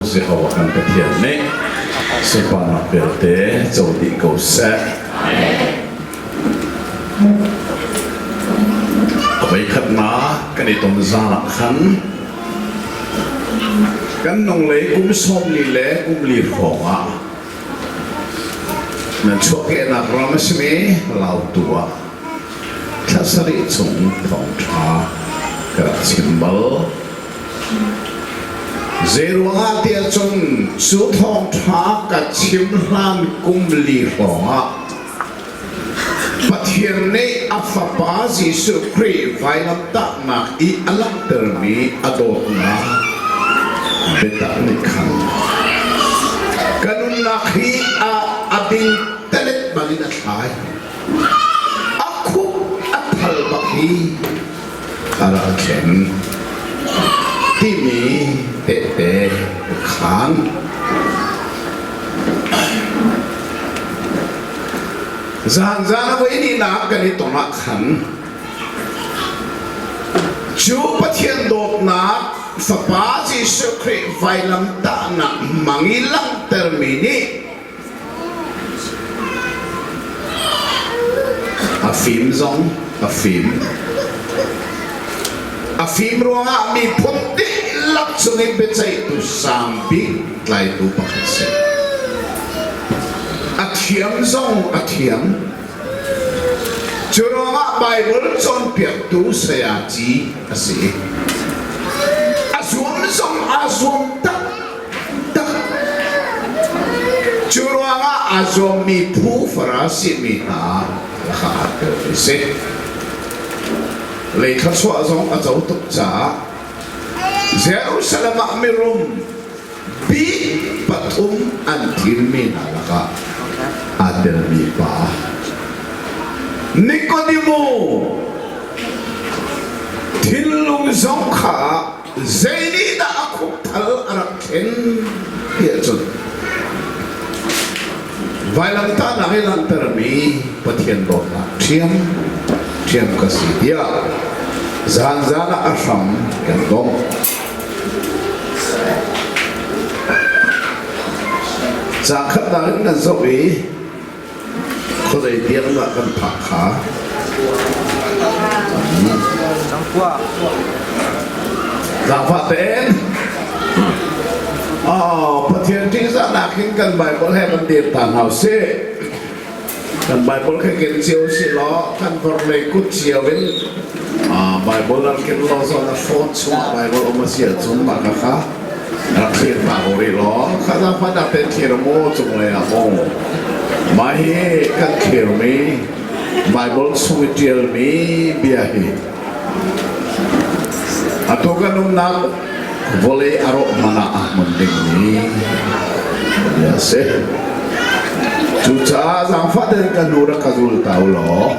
Jehovah kan Pathian nih sunparnak vialte co dih ko seh. Voikhatnak kan i ton zan ah khan kan nunglei kum 40 le kum li hrawng ah nan chuahkehnak ram a simi Lautu ah thla sarih chung thawngṭha ka rak chim bal. Zeiruangah tiah cun cu thawngṭha ka chim hlan kum li hrawngah Pathian nih a Fapa Jesuh Khrih vailamtahnak i a langhtermi a dawtnak biatak nih khan ka nunnak hi a a ding telet bangin a thlai. A khup a thal bak hi a rak thlen timi tehte ka khaan. Zan zan a voi nihnak kan i ton ah khan cu Pathian dawtnak Fapa Jesuh Khrih vailamtahnak mang i langhtermi nih A fim zong a fim. A fim ruangah miphun dihlak cungin biaceihtu sang bik tlaitu pakhat si. A thiam zong a thiam. Cu ruangah Baibal cawnpiaktu sayaci a si. A zuam zong aa zuam taktak. Cu ruangah aa zuammi phu Farasi mi hna lakah aa tel ti si. Lei thluachuah zong a co tuk caah Jerusalem ah mirum bik pathum an thimmi hna lakah aa telmi pa Nikodemu thinlung zong kha zeinihdah a khupthal a rak thlen tiah cun vailamtahnak i langhtermi Pathian dawtnak ṭhiam ṭhiam ka si tiah zanzan ah a hram kan dongh. Caang khatnak in kan zoh i khuazei tiang dah kan phak kha. Zaangfah tein Oh, Pathian ṭihzahnak hin kan Bible he kan dir ta hna usih. Kan Bible kha ken cio si law kan vorlei kut cio in Bible rak ken law zawn a phone chungah Bible um a si ahcun mah kha kha rak thlir ta ko rih law kha zaangfah dak tein thlir maw cunglei ah maw mah hi kan thlirmi Bible chung i ṭialmi bia hi atu kan umnak vawlei a rawh hmanh ah a hmun dingmi bia a si. Cucaah zaangfah tein ka hnu rak ka zul ta u law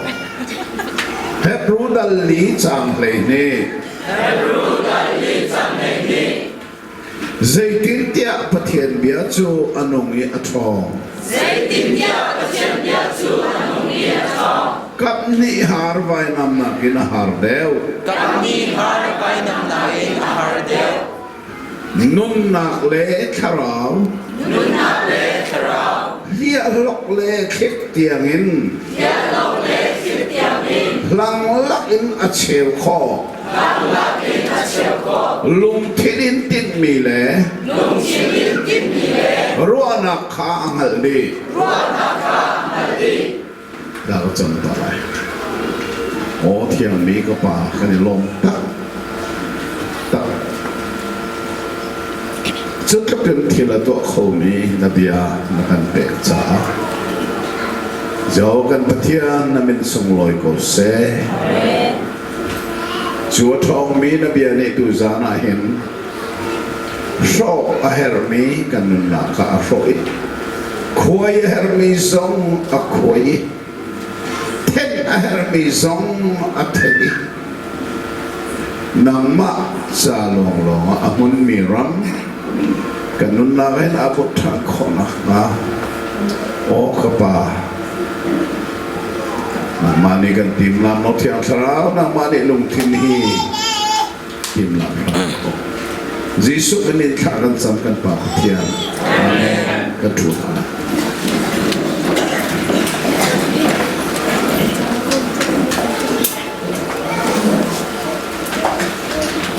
Hebru dal li caang 12. Zeitintiah Pathian bia cu a nung i a ṭhawng. Zeitintiah Pathian bia cu a nung i a ṭhawng. Kap nih har vainam nakin a har deuh. Kap nih har vainam nakin a har deuh. Nunnak le thlarau. Nunnak le thlarau. Hliahlok le thlik tiangin. Hliahlok le thlik tiangin. Hlanglak in a cheu khawh. Lungthin in tinhmi le ruahnak kha a hngalh dih. Dah ka cang ta lai. Aw thiangmi ka pa kan i lawm tak tak. Cu tluk in thil a tuah khomi na bia na kan pek caah Jehovah kan Pathian na min sunglawi ko seh. Cu a ṭhawngmi na bia nih tuzaan ah hin hrawh a herhmi kan nunnak kha a hrawh i khuai a herhmi zong a khuai i thenh a herhmi zong a thenh i nangmah ca lawnglawng ah a hmunmi ram kan nunnak hin a put ṭhan khawh nakhnga aw ka Pa Nangmah nih kan timlam maw Thiang Thlarau nangmah nih lungthin hi timlam hram ko. Jesuh min in thla kan cam kan Pa Pathian. Amen. Kan ṭhu hna.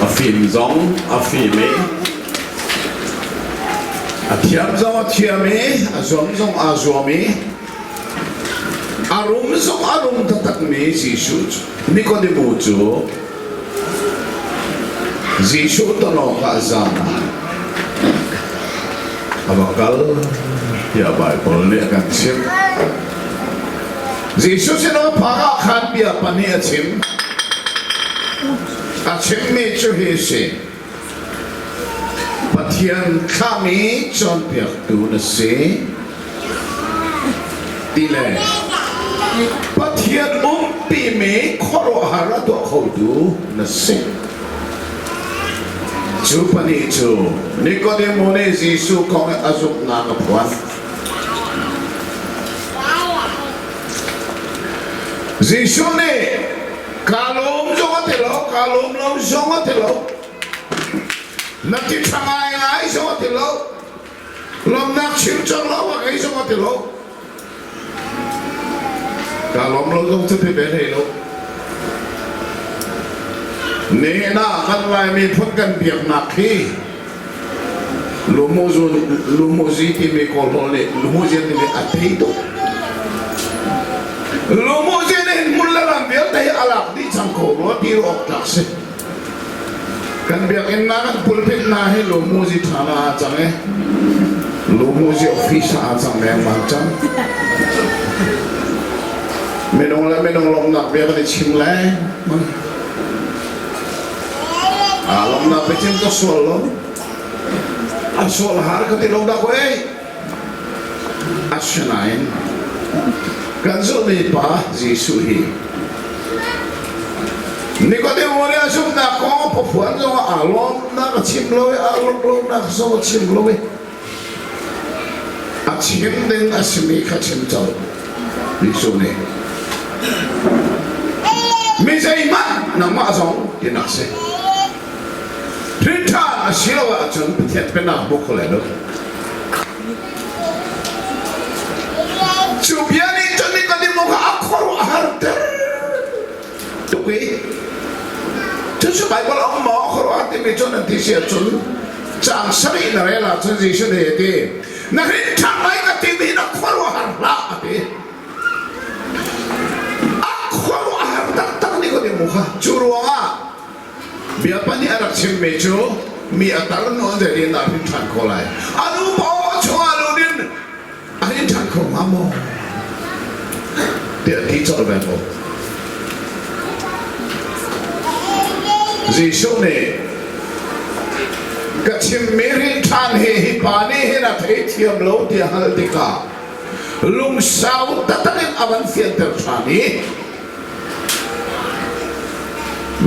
A fim zong a fim i a thiam zong a thiam i a zuam zong aa zuam i a rum zong a rum taktakmi Jesuh cu Nikodemu cu Jesuh ton awkah zan ah a va kal tiah Baibal nih a kan chimh. Jesuh sinah phak ah khan bia pahnih a chim. A chimmi cu hi a si. Pathian thlahmi cawnpiaktu na si ti le Pathian umpimi khuaruahhar a tuah khotu na si. Cu pahnih cu Nikodemu nih Jesuh kong i a zumhnak a phuan. Jesuh nih Kaa lawm zong a ti lo, kaa lawm lo zong a ti lo. Na ti ṭha ngaingai zong a ti lo. Lawmnak chim cang lo a ngei zong a ti lo. Kaa lawm lo zong cu ti ve hlei lo. Nihin ah kan Laimi phun kan biaknak hi Lumuzi timi Kawlhawl nih Lumuzi timi a tei tuk. Lumuzi nih hmun le ram vialte hi a lak dih cang ko rua ti awk tlak si. Kan biakinn na kan pulpit na hi Lumuzi ṭha na aa cang i Lumuzi office ah aa cang lengmang cang. Minung le minung lawmhnak bia kan i chim lengmang. Aa lawmnak biachim ka sual lo. A sual har ka ti lo dah ko ei. Asinain kan zulhmi pa Jesuh hi Nikodemo nih a zumhnak kong a phuan zong ah aa lawmnak a chim lo i aa lawmh lonak zong a chim lo i a chim ding a simi kha chim colh. Jesuh nih mi zeihmanh nangmah zong tinak si. Hrinṭhan a si lo ahcun Pathian pennak hmu kho lai lo. Cu bia nih cun Nikodemo kha a khuaruah a harter tuk i cucu Baibal a um maw khuaruah timi cun an ti si ahcun caang sarih na rel ahcun Jesuh nih a ti na hrinṭhan lai ka timi na khuaruahhar hlah a ti. A khuaruahhar taktak nih kan i mu kha. Cu ruangah bia pahnih a rak chimmi cu mi a tar nu an zeitin dah hrin ṭhan khawh lai? A nu paw chungah lut in a hrin ṭhan kho hnga maw? Tiah ti colh ve ko. Jesuh nih ka chimmi rinṭhan hi hi pa nih hin a theithiam lo tiah hngalh tikah lungsau taktak in a van fianter ṭhan i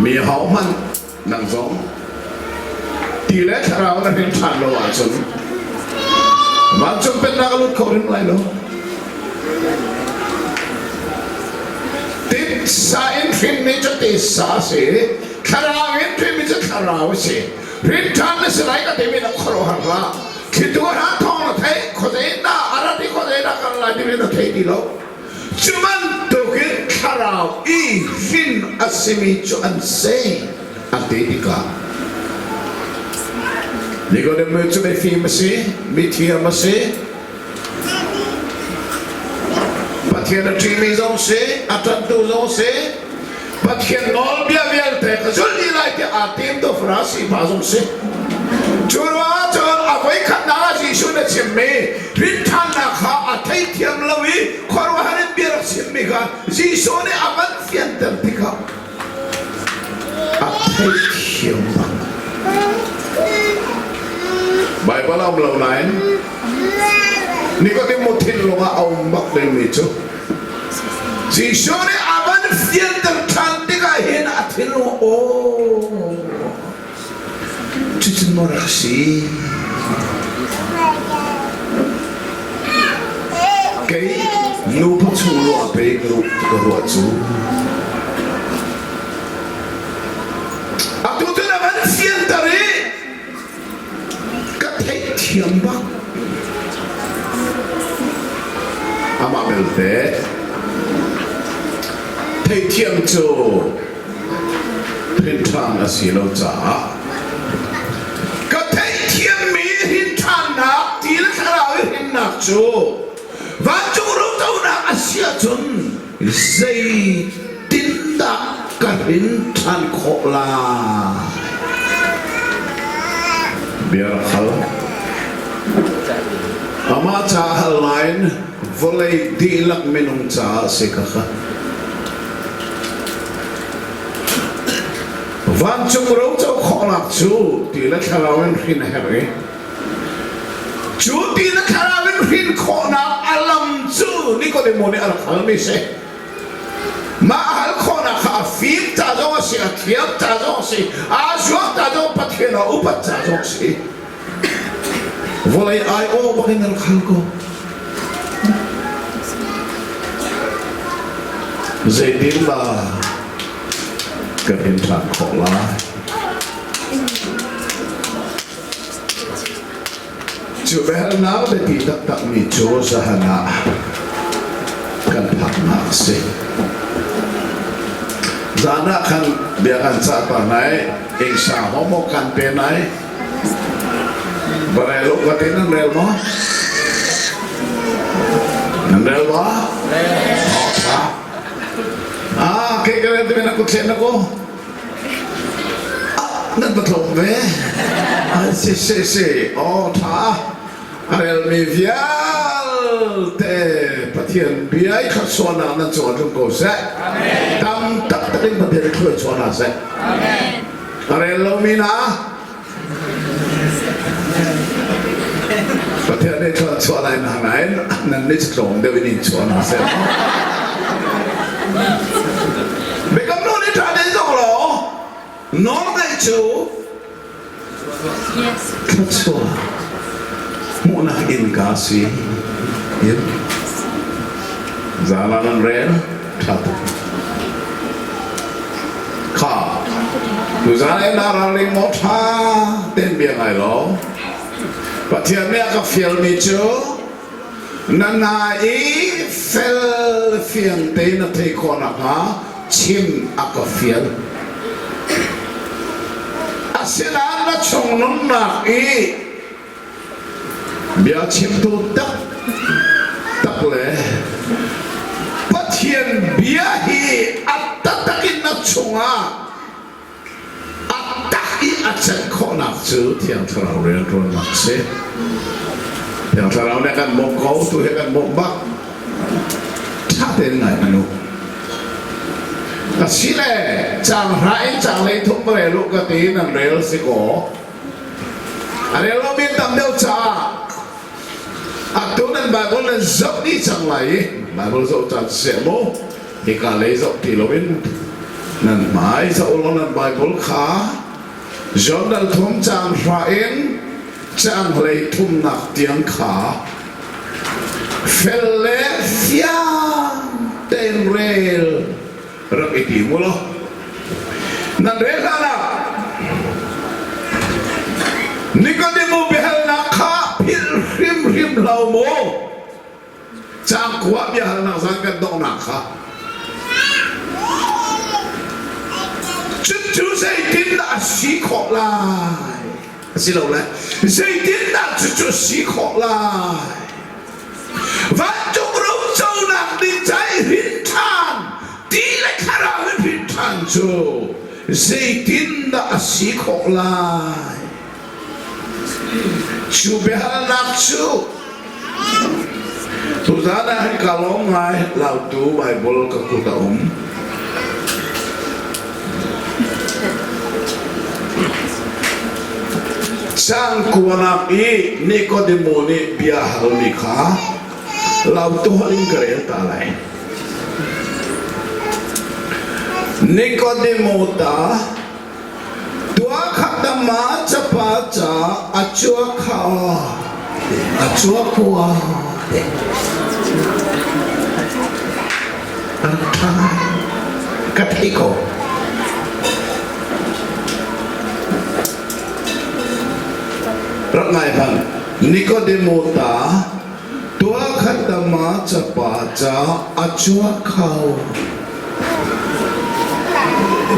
mi hohmanh nang zong ti le thlarau na hrin ṭhan lo ahcun vancung pennak a lut kho hrim lai lo. Titsa in hrinmi cu titsa a si, thlarau in hrinmi cu thlarau a si. Hrin ṭhan na si lai ka timi na khuaruahhar hlah. Thlitu hna thawng na theih, khuazei dah a rat i khuazei dah kan lai timi na thei ti lo. Cu bantukin thlarau i hrin a simi cu an si a ti tikah Nikodemu cu mifim a si, mithiam a si, Pathian a ṭihmi zong si, a ṭanhtu zong si, Pathian nawlbia vialte ka zulh dih lai tiah aa timtu Farasi pa zong si. Cu ruangah cun a voikhatnak ah Jesuh na chimmi rinṭhannak kha a theithiam lo i khuaruahhar in bia rak chimmi kha Jesuh nih a van fianter tikah a theithiam bak. Baibal a um lo nain Nikodemu thinlung ah a um bak dingmi cu Jesuh nih a van fianter ṭhan tikah hin a thinlung aw cucun maw rak si kei nupa chung ruah pe ka ruah cu atu cun a van fianter i. bak. Amah belte theithiam cu hrinṭhan a si lo caah ka theihthiammi hrinṭhannak ti le thlarau i hrinnak cu vancung rotonak a si ahcun zeitindah ka hrinṭhan khawh lai? Bia rak hal. Amah ca hal nain vawlei dihlak minung caah si ka kha. Vancung roco khawhnak cu ti le thlarau in hrin a herh i Cu ti na thlarau in hrin khawhnak a lam cu Nikodemo nih a rak halmi si. Mah a hal khawhnak kha a fim ca zong a si, a thiam ca zong a si, aa zuam ca zong Pathian a upat ca zong a si. Vawlei aiawh bak in a rak hal ko. Zeitindah kan in ṭhan khawh lai? Cu biahalnak biapi taktakmi cu zahan ah kan phaknak a si. Zan ah khan bia kan cah ta nai, ingsa homo kan pe nai. Barel u ka tin nan rel maw? Nan rel maw? Oh, tha. Ah, ke ka rel ti men aku thlen aku. Nan va tlawm ve. Si si si. Aw ṭha. A relmi vialte Pathian bia i thluachuahnak nan cungah tlung ko seh. Tam taktak in Pathian i thluachuah hna seh. A rel lomi hna Pathian nih thluachuah lai hna nain nan nih tlawm deuh in in chuah hna seh. Biakam nu nih ṭha tein zong law nawl ngaih cu thluachuah hmuhnak innka si. Zala nan rel ṭha tuk. Kha tuzan ei na ralring maw ṭha tein bia ngai law Pathian nih a ka fialmi cu na hna i fel fiang tein na theih khawh nakhnga chim a ka fial. Asinain na chung nunnak i Bia chimtu taktak le Pathian bia hi a taktak in na chungah a tak i a can khawhnak cu Thiang Thlarau rianṭuannak a si. Thiang Thlarau nih a kan bawmh ko, tu hi a kan bawmh bak. Ṭha tein ngai hmanh u. Asile caang hra in caang 33 rel u ka ti nan rel si kaw A rel lomi an tam deuh caah atu nan Bible nan zoh dih cang lai i Bible zoh caan siseh mu hika lei zoh ti loin nan hmai zoh law nan Bible kha John dal thum caang hra in caang hlei thumnak tiang kha fel le fiang tein rel rak i tim u law nan rel hlan ah Nikodemu biahalnak kha philh hrimhrim hlah mu caang khua biahalnak zan kan donghnak kha cucu zeitindah a si khawh lai asilole zeitindah cucu a si khawh lai Vancung roconak nih cai hrin ṭhan ti le thlarau in hrin ṭhan cu zeitindah a si khawh lai? Cu biahalnak cu tuzan ah hin ka lawm ngai lautu Bible ka kut a um. Caang kuanak i Nikodemo nih bia a halmi kha lautu holh in ka rel ta lai. Nikodemo ta tua khat capa ca a cua kha a cua khua a rak ṭha ka thei ko. Rak ngai hmanh. Nikodemo ta tuah khat dama capa ca a chuak kho.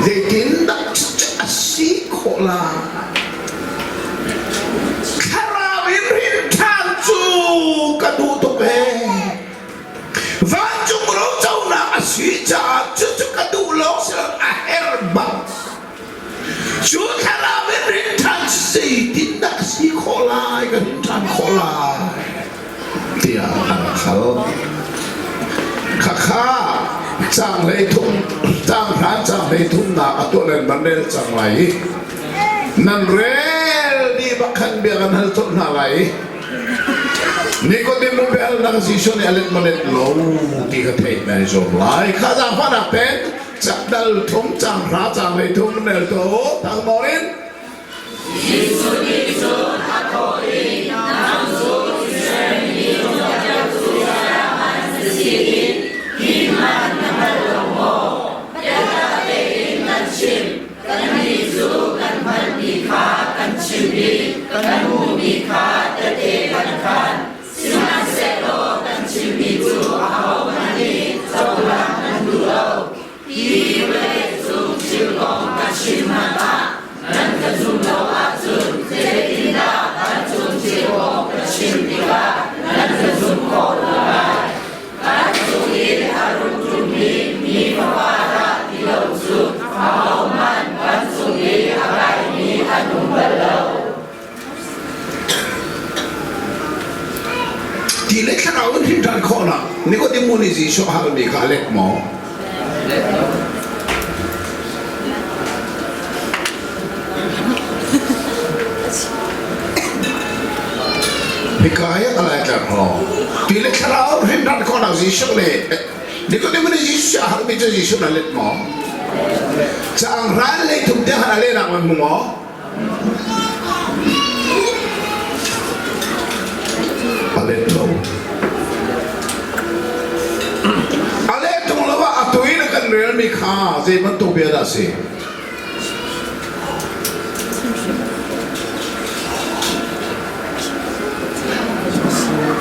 Zeitindah a si khawh lai? Thlarau in rin ṭhan cu ka duh tuk ee. Vancung roconak a si caah cucu ka duh lawng si lo a herh bak. Cu thlarau in rin ṭhan zeitindah a si khawh lai ka rin ṭhan khawh lai tiah a rak hal. Khakha caang hlei thum caang hran caang hlei thumnak a tuah len ban rel cang lai i nan rel dih bak khan bia kan hal colh hna lai i Nikodemu biahalnak Jesuh nih a let maw let lo ti kha theih nan i zuam lai. Kha zaangfahnak ten cakdal thum caang hra caang hlei thum nan rel tuah u. Thangmawr in. Jesuh nih cun a thawh i, Nang cu Israel mi cawnpiaktu sayama na si i hi hmanh na hngal lo maw? Biatak tein kan chim, Kannih cu kan hngalhmi kha kan chim i kan hmuhmi kha tehte kan khaan. Sihmanhsehlaw kan chimmi cu ahohmanh nih cohlang an duh lo. Hi vawleicung thil kong ka chim hmanh ah nan ka zum lo ahcun zeitindah vancung thil kong ka chim tikah nan ka zumh khawh lai? Vancung in a rung ṭummi mi Fapa dah ti lo cu ahohmanh vancung i a kaimi an um bal lo. Ti le thlarau in hrin ṭhan khawhnak Nikodemu nih Jesuh a halmi kha a let maw? Hika hi a laitler hawng. Ti le thlarau hrinran khawhnak Jesuh nih Nikodemu nih Jesuh a halmi cu Jesuh na let maw? Caang ral lei thum tiang han a lehnak man hmu maw? A let lo. A let tung lo ah atu in a kan relmi kha zei bantuk bia dah a si?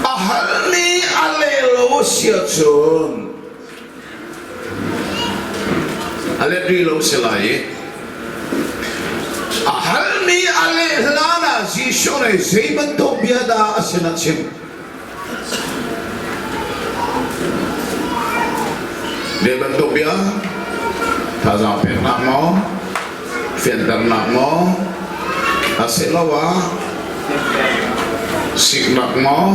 A halmi a leh lo si ahcun a let rih lo si lai i a halmi a leh hlan ah Jesuh nih zei bantuk bia dah a sin a chim? Bia bantuk bia thazaang peknak maw fianternak maw asiloah siknak maw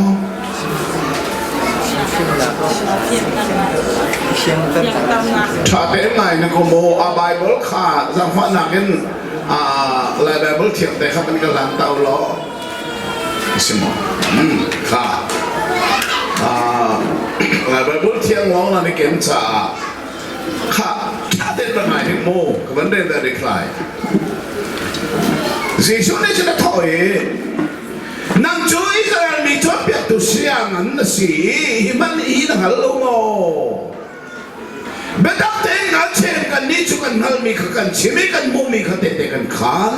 Ṭha tein ngai na ko maw a Bible kha zaangfahnak in Lai Bible thiang te kha kan ka hlan ta law si maw kha Lai Bible thiang lawng na ni ken caah kha ṭha tein rak ngai hnik mu ka van rel rik lai Jesuh nih cun a thawh i nang cu Israel mi cawnpiaktu siang na si i hi hmanh hi na hngal lo maw Biatak tein kan chim kannih cu kan hngalhmi kha kan chim i kan hmuhmi kha tehte kan khaan.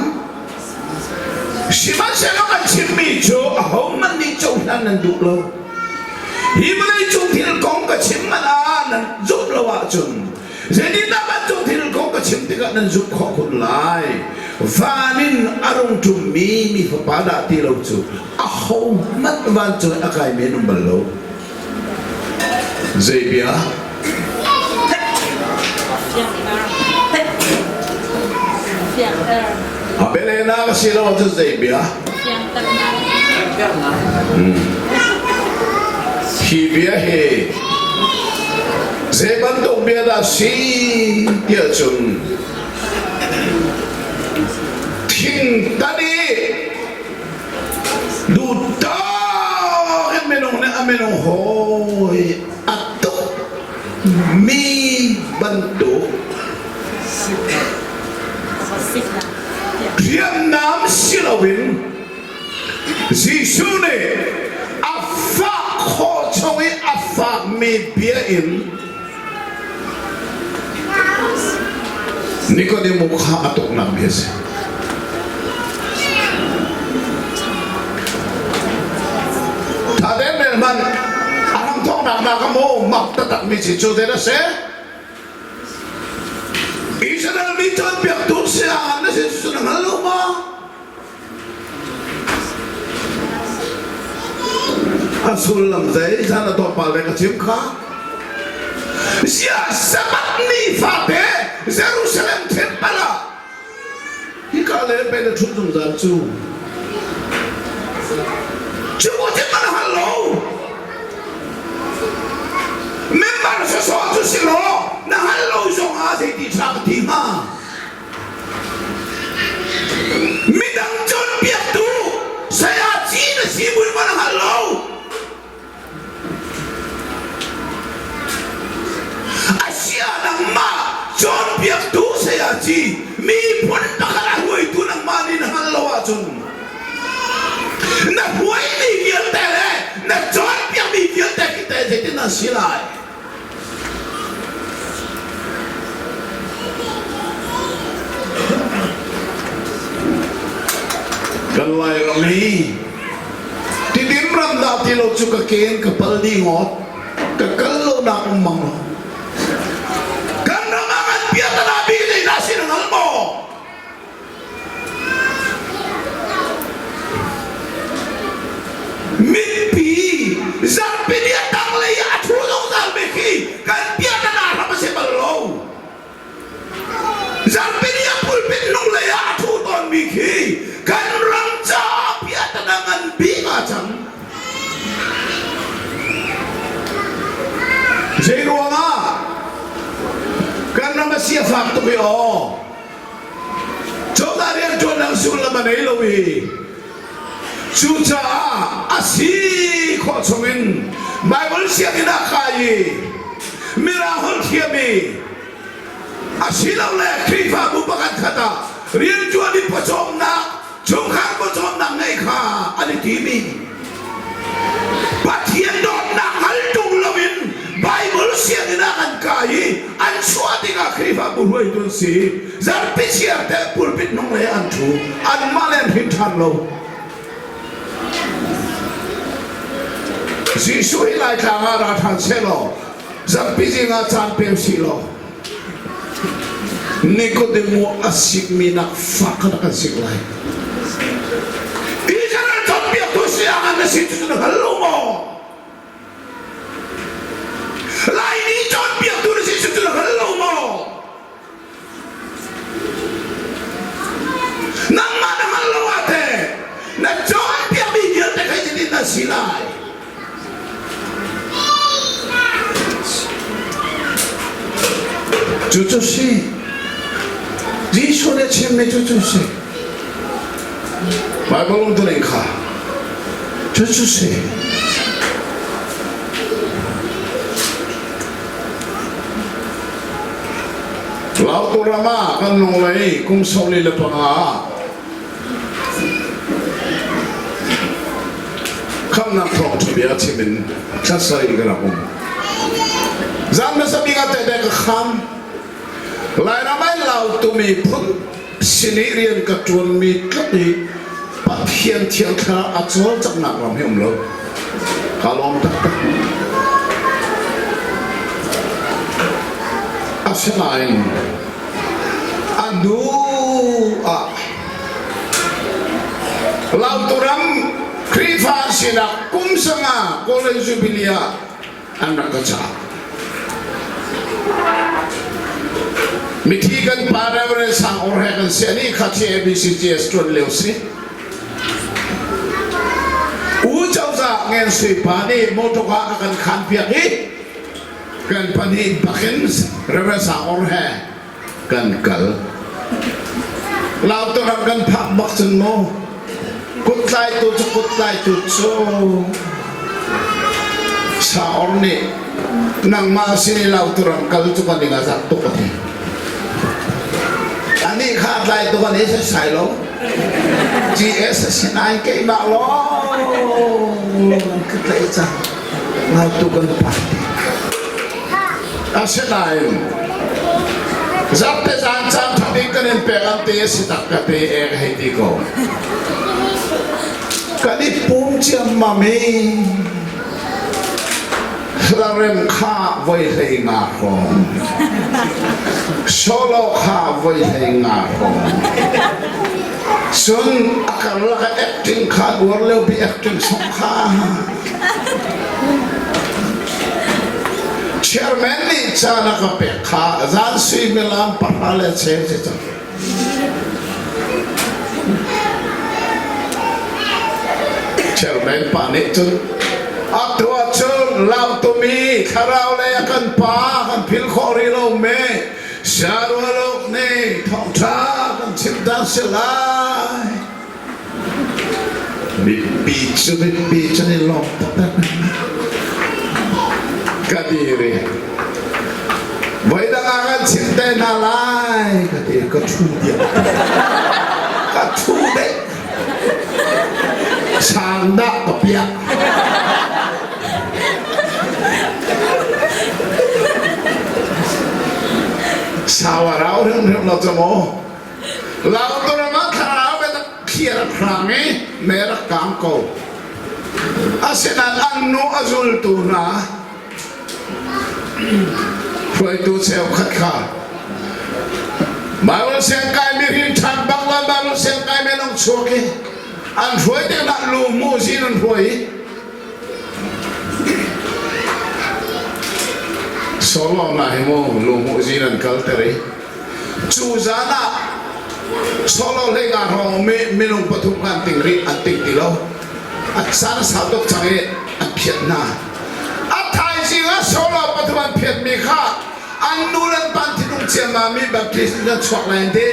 Sihmanhsehlaw kan chimmi cu ahohmanh nih cohlan nan duh lo. Hi vawleicung thil kong ka chim hmanh ah nan zumh lo ahcun zeitindah vancung thil kong ka chim tikah nan zumh khawh kun lai? Van in a rung ṭummi mi Fapa dah ti lo cu ahohmanh vancung in a kaimi an um bal lo. Zei bia? A bialehnak a si lo ahcun zei bia? Hi bia hi zei bantuk bia dah si tiah cun thingtan i Duhtak in minung nih a minung hawi a tuk mi bantuk hriamnam si loin Jesuh nih a fah khawh chung i a fakmi bia in Nikodemu kha a tuknak bia a si. phaknak a maw mak taktak mi si cu te na si. Israel mi cawnpiaktu saya na si cu na hngal lo maw? A sullam zei zan a tlawmpal ve ka chim kha. Ziah Sabbath ni fate Jerusalem temple ah hika le pe na ṭhut zungzal cu. Cu bu cu kan hal lo. Member sawsawh cu si law na hal lo zong ah zeiti ṭha ka ti hnga. Midang cawnpiaktu saya ci na si buin ma na hngal lo. Asia nangmah cawnpiaktu saya ci miphun pakhat a hruaitu nangmah nih na hngal lo ahcun na hruaimi vialte le na cawnpiakmi vialte khi teh zeitin an si lai? Kan Lairam hi Tidim ram dah ti lo cu ka ken ka pal dih ngawt ka kal lo nak um mang lo kan ram ah kan piatana bik zeidah si na hngal maw Mipi zarhpi ni a tanglei ah a ṭhu zungzalmi khi kan piahtana hram a si bal lo. Zarhpi ni a pulpit hnunglei ah a ṭhu tawnmi khi kan ram caah piahtana ngan bik ah a cang. Zeiruangah kan ram a si a fak tuk i aw Cozah rianṭuannak sullam a nei lo i cucaah a si khawh chungin Baibal sianginn ah kai i Mirang holh thiam i asilole Khrihfabu pakhat khat ah rianṭuan i pawcawmnak chungkhar pawcawmnak ngeih kha an i tim i Pathian dawtnak hngal ṭung loin Baibal sianginn ah an kai i an chuah tikah Khrihfabu hruaitu an si. Zarhpi chiar te pulpit hnunglei an ṭhu. Anmah le an hrin ṭhan lo. Jesuh hi Laitlang ah ra ṭhan sehlaw zarhpi zing ah caan pe usih law Nikodemu a sikmi nak fak kha kan sik lai. Israel cawnpiaktu sianginn na si cu na hngal lo maw? Laimi cawnpiaktu na si cu na hngal lo maw? Nangmah na hngal lo ah teh na cawnpiakmi vialte kha zeitin na si lai? Cucu si. Jesuh nih a chimmi cucu si. Bible umtuning kha cucu si. Lautu ram ah kan nung lei kum 45 Khamnak thawngṭha bia chim in thla sarih ka rak um. Zan hmasa bik ah tete ka kham. Lairam ai lautu miphun sin i rian ka ṭuanmi tluk hi Pathian Thiang Thlarau a cawlcanghnak ram hi um lo. Kaa lawm taktak. Asinain a hnu ah Lautu ram Khrihfa sinak kum sanga College Jubilee ah an rak ka cah. Mithi kan pa Reverend Sang Or he kan si ani kha khi ABCGS tuan lio si. U cozah ngen sui pa nih motor a kan khan piak i kan pahnih bakin Reverend Sang Or he kan kal. Lautu ram kan phak bak cun mu kuttlaitu cu kuttlaitu cu Saor nih nangmah sin i lautu ram kal cu kan ing a zak tuk a ti. Anih kha a tlaitu kan i sai lo. GS a si nain keimah lawng ka tlaih cang. Lautu kan phak. Asinain zarhte zan caan ṭha bik kan in pek an ti a si tak ka te e ka hei ti ko. Kan i pum ciammam i. Hlarem kha voi 15 hrawng. Solo kha voi 15 hrawng. Cun a karlak ah acting kha uar lio bi acting song kha. Chairman nih caan a ka pek kha zan suimilam pahra le cheu si cang. Chairman pa nih cun atu ahcun Lautomi thlarau lei a kan pa kan phil khawh rih lo me Sarualuk nih thawngṭha kan chim ta si lai. Mipi cu mipi cu ni lawm taktak ka dir i voidang ah kan chim te hna lai ka ti ka ṭhu diam ka ṭhu deh sang dah ka piah sau a rau hrimhrim lo cu mu Lautu ram ah thlarau biatak thlir a hrang i me rak kaang ko. Asinain an nu a zultu hna hruaitu cheukhat kha Bible siangkaimi rin ṭhan bak la Bible siangkaimi an ung chuak i an hruai tikah lu mu zin an hruai i Solo na hi mu lu mu zin an kalter i Cu zan ah solo hlei nga hrawng mi minung pathum an ting rih an ting ti lo. A caan a sau tuk cang i an phiat hna. A thaizing ah solo pathum an phiatmi kha an nu le an pa thinlung ciammam mi Baptist in an chuak lai an ti.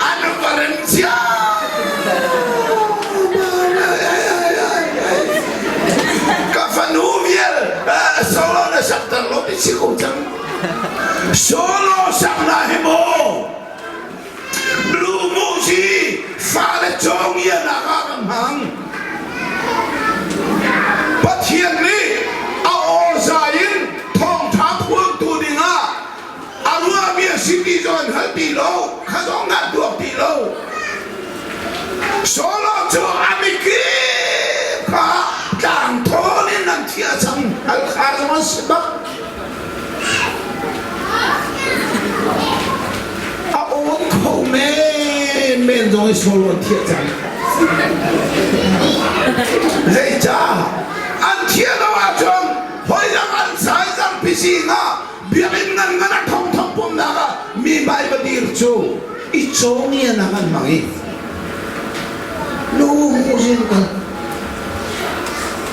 An va rem cia. Ka fanu vial solo na sakter lo ti si ko cang. Solo sak na hi maw Blue Musi fale cawngianak ah kan hmang. Pathian nih a aw zai in thawngtha phuangtu dingah a ruahmi a si ti zong an hngal ti lo, kha zong an tuak ti lo. Solo cu a mikip kha tlang thawn in an thiah cang, halkha zong an si bak. A awn kho menmen zong i solo an thiah cang. Zeicah? An thiah lo ahcun hoi dang an sai zangpi zing ah biakinn ngan ngan a thongthong pumnak ah mi hmai va dir cu i cawngianak an hmang i lu hmuh kal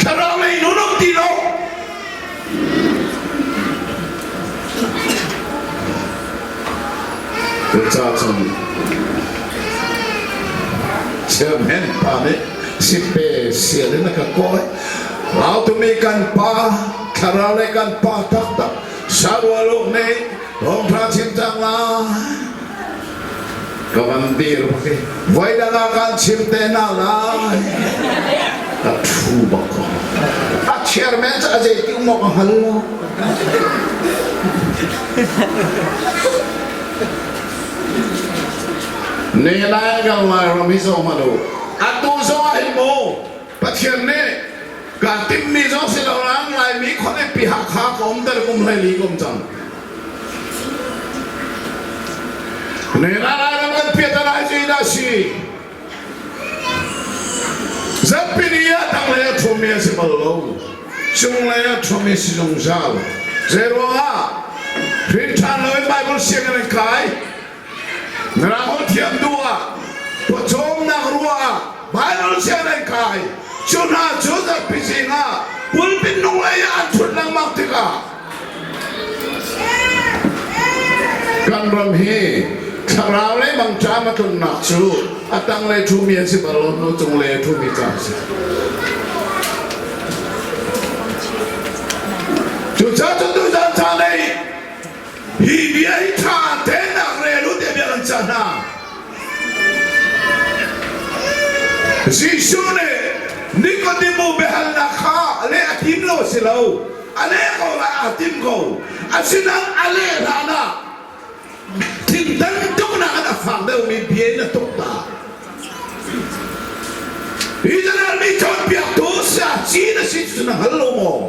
thlarau lei nun um ti lo. Cucaah cun chairman pa nih sipe sial in a ka kawi. Lautumi kan pa, thlarau le kan pa taktak, sarualuk nih thawngṭha chim cang lai. Ka van dir bak i voi dang ah kan chim te hna lai. Ka ṭhu bak ko. A chairman cu a zei ti um awk a hngal lo. Ne lai kan Lairam hi zoh hmanh u. Atu zong ah hin mu Pathian nih kaa timhmi zong si lo nain Laimi khualipi Hakha ka um ter kum 14 ka um cang. Ne la Lairam kan piat a lai zeidah si? Zampini ah tanglei a ṭhumi a si bal lo. Cunglei a ṭhumi si zungzal. Zeiruangah? Hrin ṭhan loin Bible sianginn an kai. Mirang holh thiam duh ah, pawcawmnak ruah ah Bible sianginn an kai. Cu hna cu zarhpi zing ah pulpit nunglei ah an ṭhut lengmang tikah Kan ram hi thlarau lei mangṭam a tlunnak cu a tanglei ṭhumi an si bal lo, nu cunglei a ṭhumi ca a si. Cucaah cu tuzan caan ei hi bia hi ṭha tein nak rel u tiah bia kan cah hna. Jesuh nih Nikodemu biahalnak kha leh a tim lo a si lo. A leh ko lai aa tim ko. Asinain a leh hlan ah thingtan tuknak in a fak deuhmi bia in a tuk ta. Israel mi cawnpiaktu saya ci na si cu na hngal lo maw?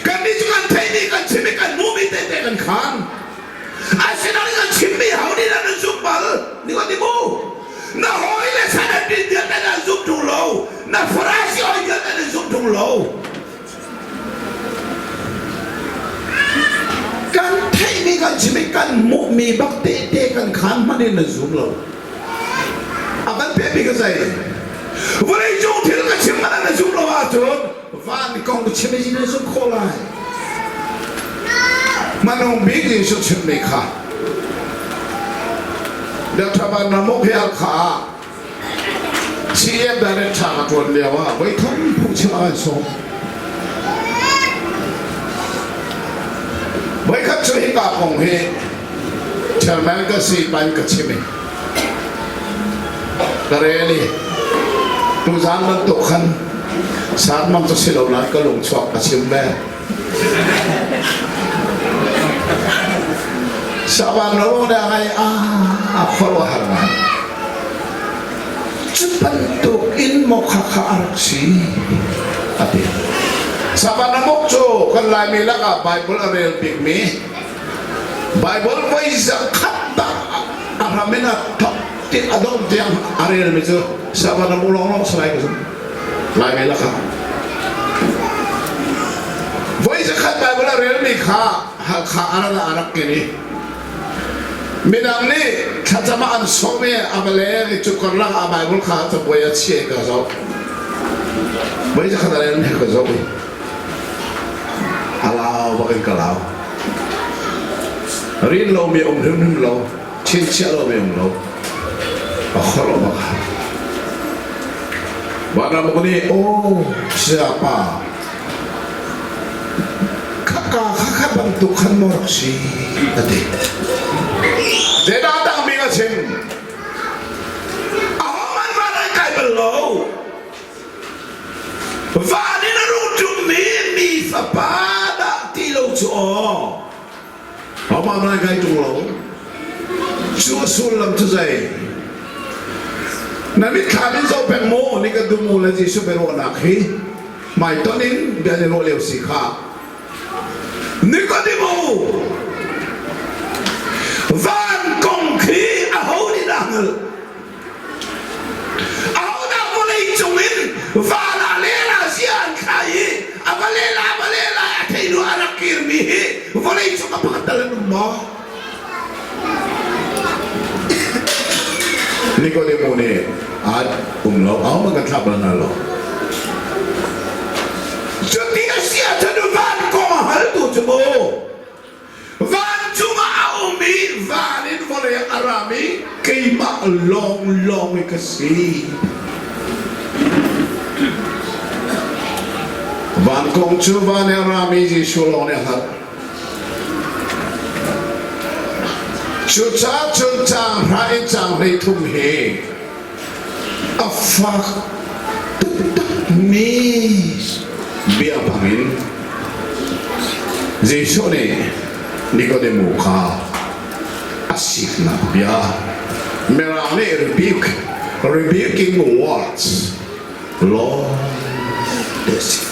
Kannih cu kan chim i kan hmuhmi tehte kan khaan. Asinain kan chimmi ho nih dah nan zumh bal? Nikodimu, na hawile Sanhedrin vialte nan zum ṭung lo, na Farasi hawi vialte nan zum ṭung lo. Kan theihmi kan chim i kan hmuhmi bak tehte kan khaan hmanh in nan zum lo. A kan pekmi ka zei? Vawleicung thil ka chim hmanh ah na zum lo ahcun van kong chim i nan zumh khawh lai. Hmanung bik Jesuh chimmi kha Dr. Van Ramuk hi Hakha ah CM director ka ṭuan lio ah voithum phungchim a kan sawm. Voikhat cu hika kong hi chairman ka si pan ka chim i ka rel i tuzaan bantuk khan sanmang cu si lo nain ka lung chuak ka chim ve. Saban ro da ngai a a khuaruahhar ngai. Cu bantuk in maw kha kha a rak si a ti. Saban amuk cu kan Laimi lakah Bible a rel bikmi Bible voi zakhat dah a hram in a thok ti a dongh tiang a relmi cu Saban amuk lawnglawng si lai ka zumh. Laimi lakah. Voi zakhat Bible a relmi kha Hakha a rak a rak ken i midang nih thlacam ah an sawm i a va leng i cu karlak ah Bible kha cabuai a chiah i ka zoh. Voi zakhat a rel mi ka zoh i a lau bak in ka lau. Rin lomi um hrimhrim lo, chinchiah lomi um lo. A khor bak. Vanram nih aw sayapa khaka khakha bantuk khan maw rak si a ti. Zeidah dangmi ka chim? Ahohmanh van an kai bal lo. Van in a rung ṭummi mi fapa dah ti lo cu aw. Amah ngai kai ṭung lo. Cu a sullam cu zei? Na mitthlam in zoh peng maw ni kan duh le Jesuh biaruahnak hi hmaitonh in bia an i ruah lio si kha. Nikodemo van kong khi aho nih dah hngalh? Ahodah vawlei cung in van ah lela zia an thlai i a va lela a va lela a thei hnu a rak kirmi hi vawlei cung a pakhat tal an um maw? Nikodemo nih a um lo, ahohmanh kan thlah bal hna lo. Cuti a si ahcun van kong a haltu cu mu Vancung ah a um i van in vawlei ah a rami keimah lawnglawng i ka si. Van kong cu van i a rami Jesuh lawng nih a hngalh. Cucaah cun caang hra in caang 13 hi a fak taktakmi bia bangin Jesuh nih Nikodemu kha a siknak bia Mirang nih rebuke rebuking words lawng te si.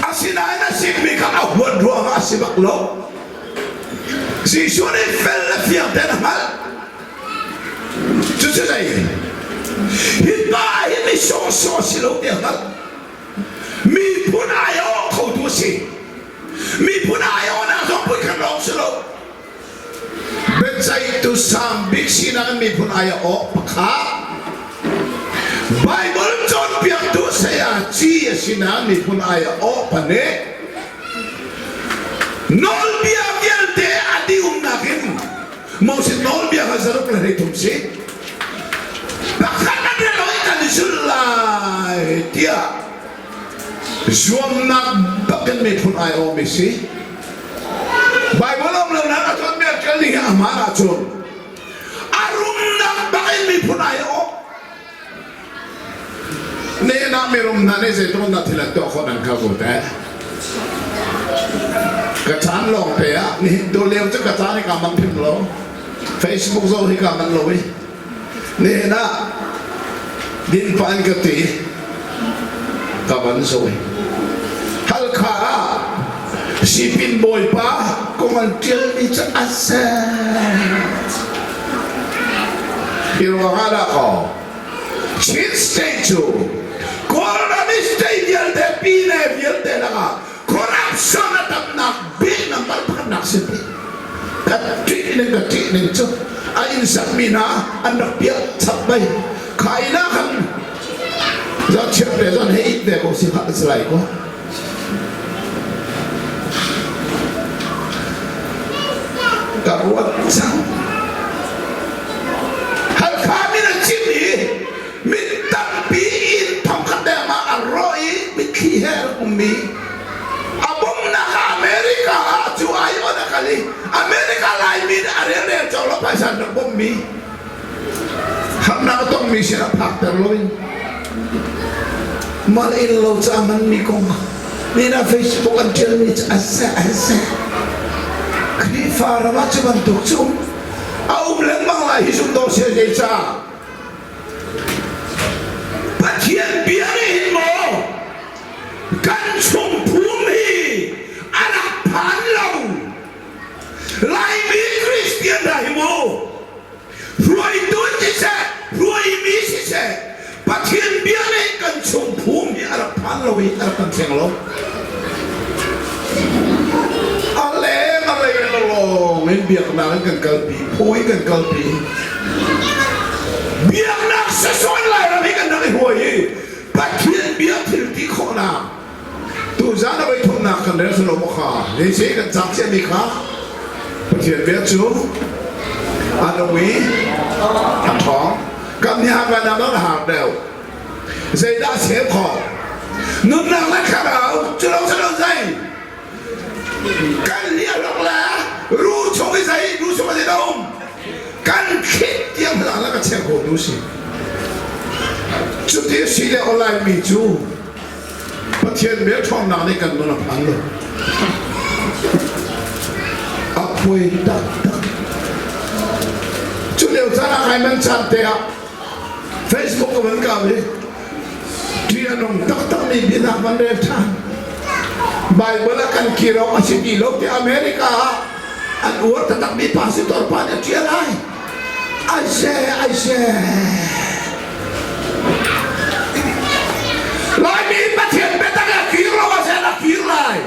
Asinain a sikmi kha a huat ruangah a si bak lo. Jesuh nih fel le fiang tein a hngalh. Cucu zei? Hi pa hi mi sawhsawh a si lo ti a hngalh. Miphun aiawh khotu a si. Miphun aiawhnak zong puikhat lawng si lo. Biaceihtu sang bik sinak in miphun aiawh pakhat. Bible cawnpiaktu saya ci a si nain miphun aiawh pahnih. Nawlbia vialte a dihumnak in Moses nawlbia kha zaruk le 13 si. Pakhat an rel i kan zulh lai tiah zuamnak bakin miphun ai awmi si. Bible um lo nak a tuanmi a ṭial ning hi a hmaan ahcun a rumnak bakin miphun ai awh. Nehna mirum hna nih zeitluk na thil an tuah khawh nan kha ko teh. Ka caan lawng te ah nihin tu lio cu ka caan hi kaa manh hrim lo. Facebook zoh hi kaa manh lo i nihin ah din pa in ka ti ka van zoh i. Halkha ah sipin bawipa kong an ṭialmi cu a set. Hi ruangah dah kaw Chin State cu Kawlram i state vialte pine vialte lakah corruption a tamnak bik number pakhatnak si ti. Ka ṭih ning ka ṭih ning cu a inn sakmi hna an rak piah chap bai. Kha inn ah khan zan chiat le zan he it ve ko si hlah si lai ko. Ka ruat cang. Halkha min an chim i mi tampi inn thongkhat deng ah a rawh i mitthli he a rak ummi a bawmhnak ah America ah cu ai on a kal i America Laimi nih a relrel cawk lo phaisa an rak bawmhmi harnak a tongmi sinah phakter loin mal inn lo ca manmi kong nina Facebook an ṭialmi cu an seh an seh. Khrihfa ram ah cu bantuk cu a um lengmang lai hi zum dawh sia zei ca Pathian bia nih hin maw kan chung phum hi a rak phan lo. Laimi Christian hna hi mu hruaitu siseh, hruaimi siseh, Pathian bia nih kan chung phum hi a rak phan lo i a rak kan thleng lo. A leng a lei lawng in biaknak in kan kalpi, phu in kan kalpi. Biaknak sasawn Lairam hi kan rak i huai i Pathian bia thil ti khawhnak Tuzaan a voithumnak kan rel silo maw kha ni si kan cak ciami kha Pathian bia cu a nung i a ṭhawng. Kan nih kan an har deuh. Zeidah sem khawh? Nunnak le thlarau cu lo silo zei? Kan lialok le ru chung i zei ru chung i zei um kan thlit tiang hna la ka cheu ko tu si. Cuti si le online mi cu Pathian bia ṭhawnnak nih kan nun a phan lo. A poi taktak. Cu lio caan ah kai man caan te ah Facebook ka van kau i ṭih a nung taktakmi bianak van rel ṭhan. Bible ah kan kir awk a si ti lo tiah America ah an uar taktakmi pastor pa nih a ṭial ai. Ai seh, ai seh. Laimi Pathian biatak a kir lo ah seh a kir lai.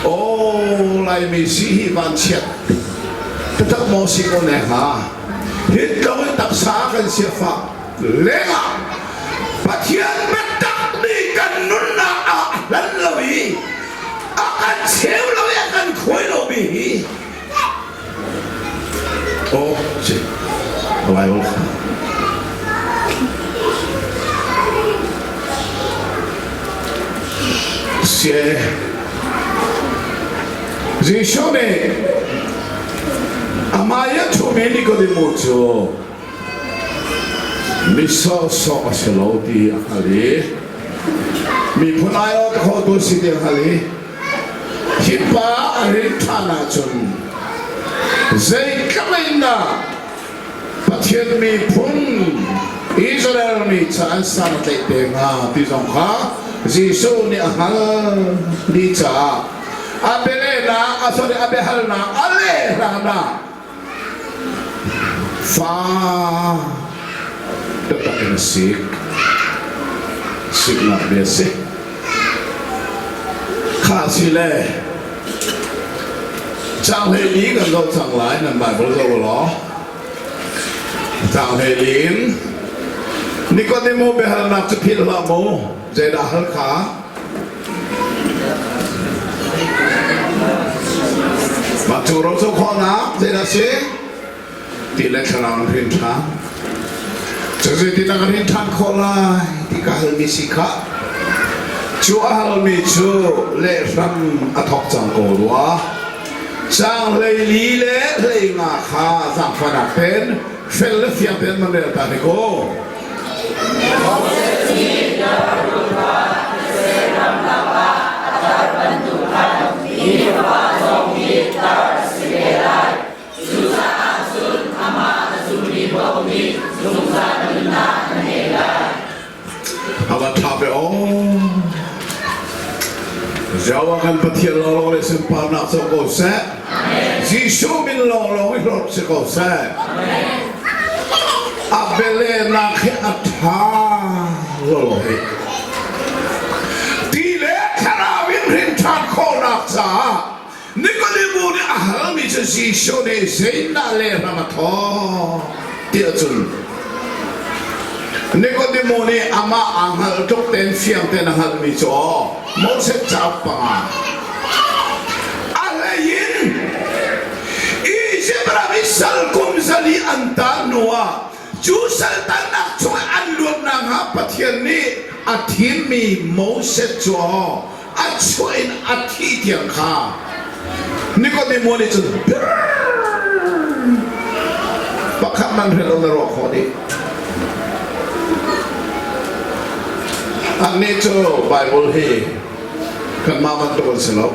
Oh, Laimi si hi vanchiat. Taktak maw si ko ne ha. Hi tlok in taksa kan siafa lengah Pathian biatak nih kan nunnak ah hlan lo i a kan cheu lo i a kan khuai lo mi hi Oh, si. Bible. Sie. Jesuh nih amah thumi Nikodemu cu mi sawhsawh a si lo ti a hngalh i miphun aiawh khotu si ti a hngalh i Hi pa a rin ṭhan ahcun zeitluk in dah Pathian miphun Israel mi ca an san a tlaih te hnga ti zong kha Jesuh nih a hngalh dih caah a bialehnak, a sorry, a biahalnak a leh hlan ah fa taktak in a sik. Siknak bia si. Kha si le caang 14 kan zoh cang lai nan Bible zoh u law. Caang 14 in Nikodemo biahalnak cu philh hlah mu. Zeidah hal kha? Mah cu roco khawhnak zeidah si? Ti le thlarau na hrin ṭhan. Cu zeitindah ka hrin ṭhan khawh lai ti ka halmi si kha. Cu a halmi cu lehram a thawk cang ko rua. Caang 14 le 15 kha zaangfahnak tein fel le fiang tein man rel ta hnik u. Jehovah kan Pathian lawnglawng le sunparnak co ko seh. Jesuh min lawnglawng i hlorh si ko seh. A bialehnak hi a ṭha lawlaw hi. Ti le thlarau in hrin ṭhan khawhnak caah Nikodemu nih a halmi cu Jesuh nih zeidah lehram a thawk tiah cun Nikodemu nih amah aa hngalh tluk tein fiang tein a hngalhmi cu aw Moses cauk panga a hlei in Izipt ram i sal kum zali an tan hnuah cu saltannak chungah an luatnak hnga Pathian nih a thimmi Moses cu aw a chuah in a thih tiang kha Nikodemo nih cun pakhat man hrelh lo na ruah khawh dih. Annih cu Bible hi kanmah bantuk an si lo.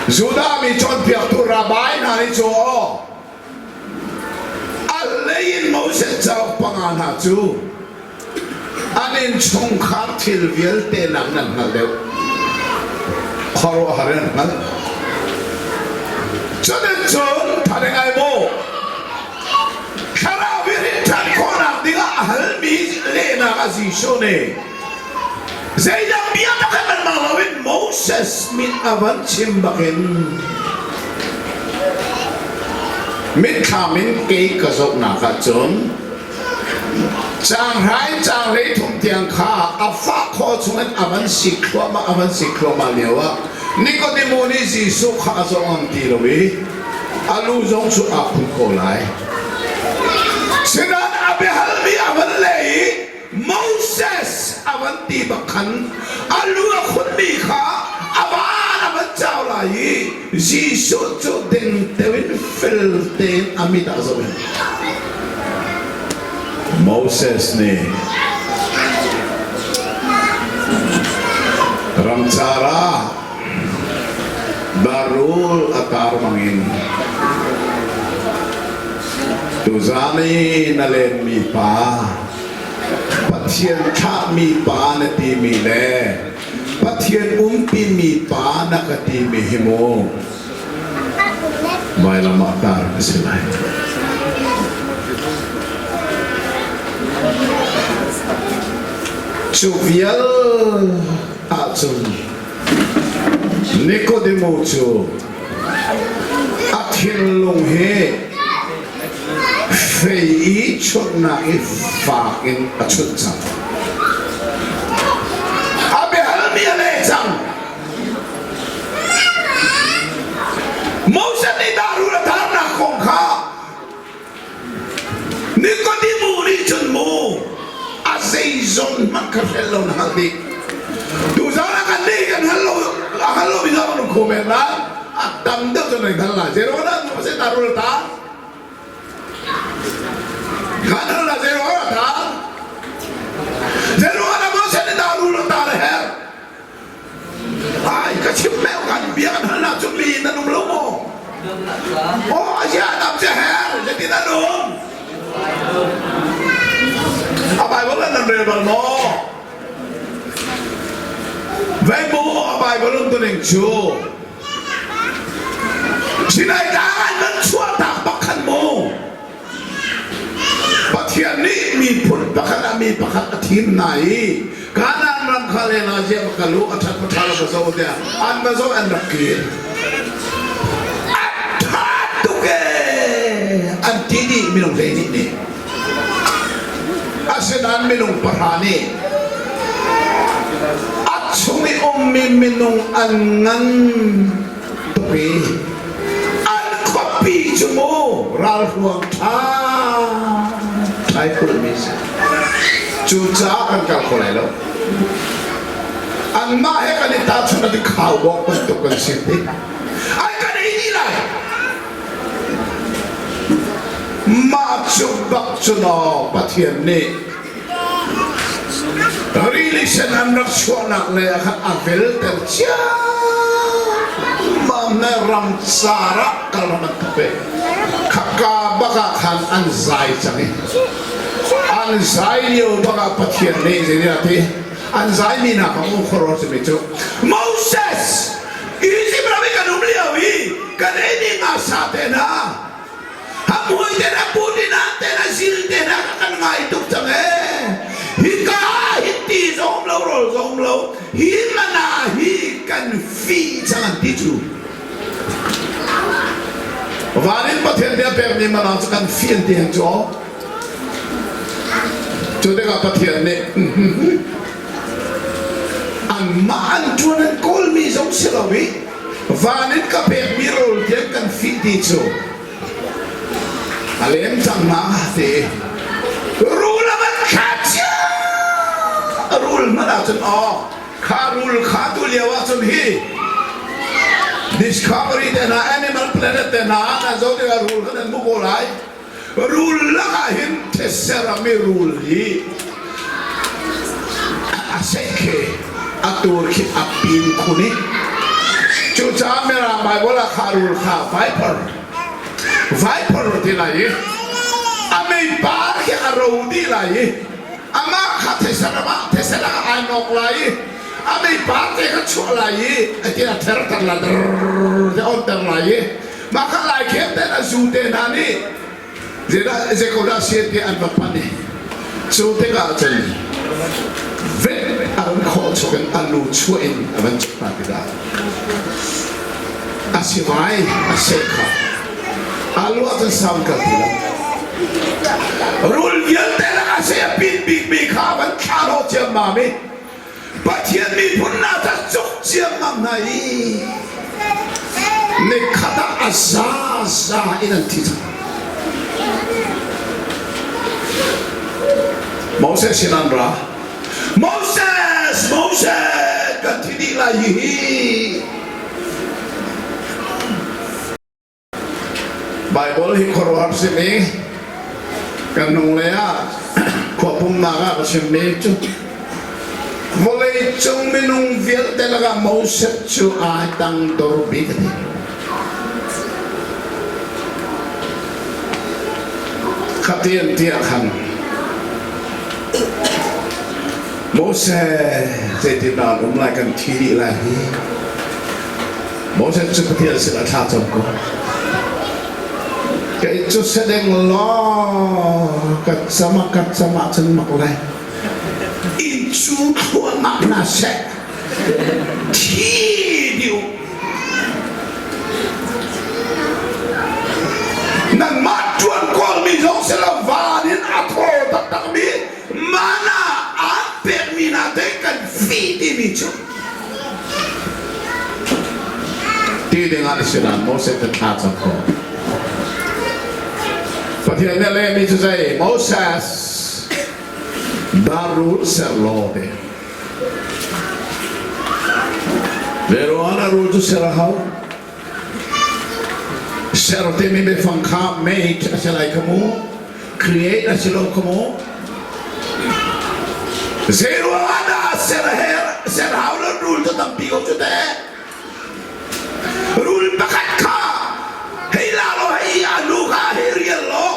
Judah mi cawnpiaktu rabbi hna nih cu aw a hlei in Moses cauk panga hna cu an innchungkhar thil vialte nak nan hngalh deuh. Khuaruahhar in an hngalh. Cuticun thane ngai maw thlarau i rinṭhan khawhnak dingah a halmi lehnak a Jesuh nih zeidang bia pakhat man mang loin Moses min a van chim bakin mitthlam in kei ka zohnak ahcun Caanghrai caanghlei thum tiang kha a fah khawh chungin a van sik thluahmah a van sik thluahmah lioah Nikodemu nih Jesuh kha a zoh ngam ti lo i a lu zong cu aa khun ko lai. Sinain a biahalmi a van leh i Moses a van ti bak khan a lu a khunmi kha a van a van cau lai i Jesuh cu dengteo in fel tein a mit ah zoh in Moses nih ramcar ah darul a tar bangin tuzan i na lenmi pa Pathian thlahmi pa na timi le Pathian umpimi pa na ka timi hi mu vailam ah tar ka si lai. Cu vial ahcun Nikodemo cu a thinlung hi fei i chunhnak i fak in a chunh cang. A biahalmi a leh cang. Moses nih darul a tarnak kong kha Nikodemu nih cun mu a zeizong hmanh kha hrelh lo na hngalh dih. Tuzaan ah kan nih kan hngal lo a hngal lomi zong an um kho men lai. A tam deuh cu nan hngal lai. Zeiruang dah Moses darul a tar? Kan hngal lai zeiruang dah a tar? Zeiruang dah Moses nih darul a tar a herh? Ai ka chim meo kan bia kan hal nak cu mi nan um lo maw? Oh asia tam che her zetin an um? A Bible nan rel bal maw? Vei mu a Bible um tuning cu Sinai tlang an nan chuah tak bak khan mu. Pathian nih miphun pakhat ah mi pakhat a thim hna i Kanaan ram kha leng ah ziah va kal u a ṭhat va ṭha lo va zoh tiah an va zoh an rak kir. A ṭha tuk ee an ti dih minung 12 nih. Asinain minung pahra nih a chung i ummi minung an ngan tuk i an khuapi cu mu ralhruang ṭha ṭhai kulhmi si. Cucaah kan kal kho lai lo. Anmah he kan i tahchunh ah khaubawk bantuk kan si ti. An kan ei dih lai. Mah cu bak cu naw Pathian nih rili sen an rak chuahnak lei ah khan a velter ciammam le ramcar ah kal ram an thawk i khaka bak ah khan an zai cang i an zai lio bak ah Pathian nih zeidah a ti? An zaimi hna kha mu khuaruah simi cu Moses Egypt ram i kan um lio i kan ei mi nga sa te hna hamhoi te hna putin te hna zil te hna kha kan ngai tuk cang ee. Hika hi ti zong lo rawl zong lo hi mana hi kan fi cang an ti cu. Van in Pathian bia pekmi mana cu kan fi an ti hen cu. Cu tikah Pathian nih anmah an ṭuan an kawlmi zong si lo i van in ka pekmi rawl tiang kan fih ti cu a lem cang hna ti rul a van thla cia rul hmanh ahcun aw kha rul kha tu lio ahcun hi Discovery te hna Animal Planet te hna ah nan zoh tikah rul kha nan hmu ko lai. Rul lakah hin thetse ram i rul hi a seh khi a tur khi a pin khun i cucaah Mirang Bible ah kha rul kha viper viper ti lai i a meipar khi a ro dih lai i amah kha thetse ram ah thetse lakah ai nawk lai i a meipar te kha chuah lai i a ti a therter lai te onter lai i Mah kha laikhem ten a zu te hna nih zeidah zei ko dah sian ti an va pan i cu tikah cun vet a run khawh chuk in a lu chuah in a van chuk hna tikah a sivai a seh kha a lu ah cun sound kal ti lo rul vialte lakah seh a pin bikmi kha van thla hnawh ciammam i Pathian miphun hna ca cuk ciammam hna i nikhat ah a zaza in an thi cang. Moses sin an ra. Moses, Moses, kan thi dih lai hi. Baibal hi khuaruahhar simi kan hnunglei ah khua pumnak ah ka chimmi cu vawlei cung minung vialte lakah Moses cu ai tangdor bik a ti. Khati an ti ah khan Moses zeitindah an um lai kan thi dih lai hi. Moses cu Pathian sinah thla cam ko. Kei cu sedeng law ka cam ah ka cam ahcun mak lai. Inn cu thluahmah hna seh. Thi dih u. Nangmah ṭuan kawlmi zong si lo van in a thaw taktakmi mana aan pekmi hna te kan fi timi cu ti dingah na sinah Moses na thla cang ko. Pathian nih a lehmi cu zei? Moses, darul ser law ti. Zeruang ah rul cu ser a hau? Ser timi biafang kha made a si lai kha mu. Create a si lo kha mu. Zeiruang ah dah ser her ser hau lo rul cu tampi ko cu teh. Rul pakhat kha hei la law hei a lu kha hei rial law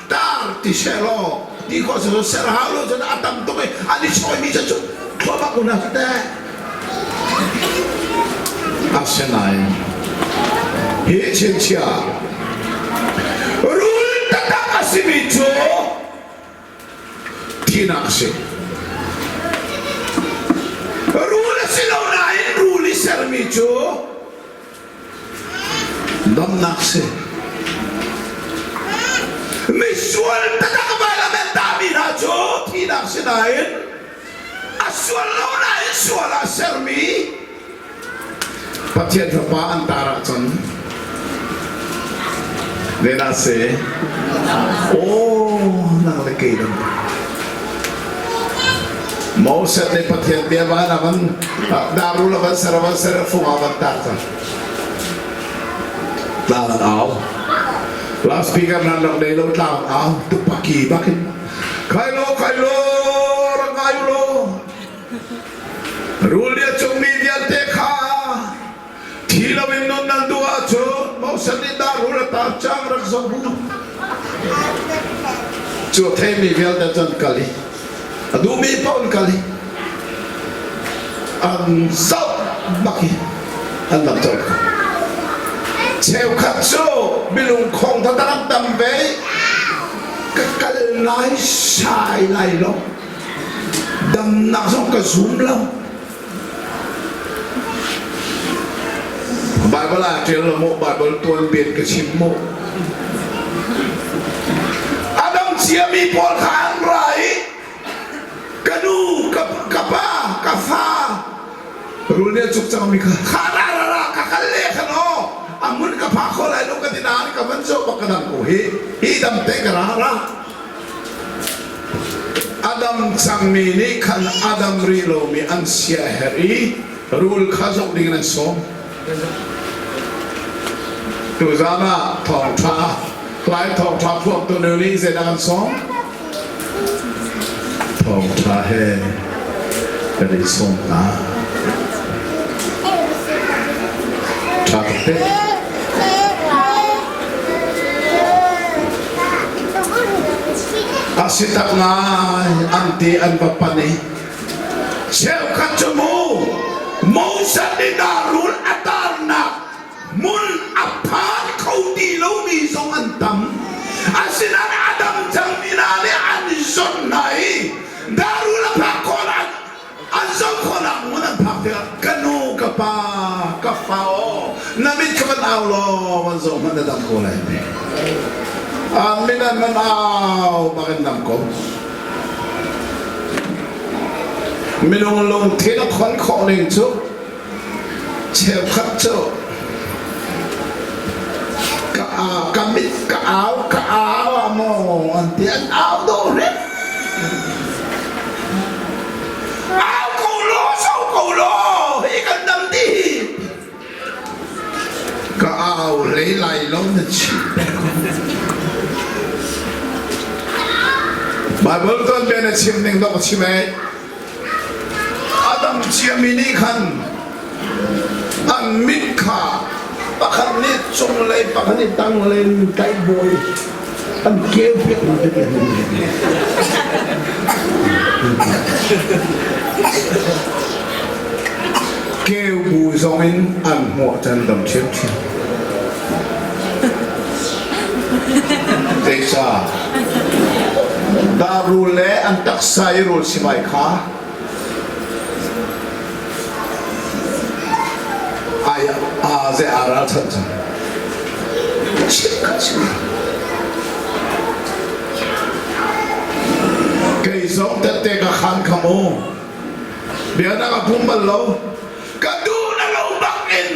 tar ti she law ti khawh si ser hau lo cun a tam tuk i an i chawimi cu cu thluahmah ko hna cu teh. Asinain hi chinchiah rul taktak a simi cu Thinak a si. Rul a si lo nain rul i sermi cu damnak si. Misual taktak vailam an tahmi hna cu thinak si nain a sual lo nain sual ah sermi Pathian Fapa an tar ahcun Nena se Oh nang le kei dang Moses nih Pathian bia van a van darul a van ser a van ser a fung a van tar cang tlang an au loudspeaker nan rak nei lo tlang au tupaki bakin khai lo khai lo rak ngai lo Rul nih a cungmi vialte kha thi loin nun nan duh ahcun Moses nih dah rul a tar cang rak zoh u. Cu a theimi vialte cu an kal i a duhmi paoh an kal i. An zoh bak hi an dam colh ko. Cheukhat cu minung khong taktak an tam ve i ka kal lai sai lai lo. Damnak zong ka zum lo. Bible ah ṭial lo maw? Bible tuanbia ka chim maw? A dam ciami pawl kha an ra i ka nu, ka, ka pa, ka fa rul nih a cuk cangmi kha kha ra ra ra ka kal le khan aw a hmun ka pha kho lai lo ka ti nain ka van zoh bak ka dam ko hi hi dam te ka ra ra A dam cangmi nih khan a dam rih lomi an siaherh i rul kha zoh dingin an sawm. Tuzaan ah thawngṭha, Lai thawngṭha phuangtu nu nih zeidah an sawm? Thawngṭha he kan i sawm hna. Ṭha tuk te. A si tak ngai an ti an va pan i cheukhat cu mu Moses nih dah rul a tarnak hmun a phan kho ti lomi zong an tam. Asinain a dam cangmi hna nih an zawnh hna i dah rul a phak khawh An zoh khawhnak hmun an phak tikah ka nu, ka pa, ka fa aw, na mit kha van au law van zoh hmanh na dam ko lai ti. An min an van au bak in dam ko. Minung lungthin a khon khawh ning cu cheukhat cu ka ka mit ka au ka au ah maw an ti an au dawh hrim au ko law so ko law hi kan dam ti ka au hlei lai lo na chim Bible tuan bia na chim ning dok chim ei A dam ciami nih khan an mit kha pakhat nih cunglei pakhat nih tanglei in tlaih bawi an keu piak hna ti Keu bu zong in an hmuah can dam ṭhiamṭhiam. Zeicah? Darul le an taksa i rul sivai kha ai a ze a ralchanh cang. Chikkhat si. Kei zong tette ka khan kha mu. Bianak a pum bal lo. Ka duh na lo bak in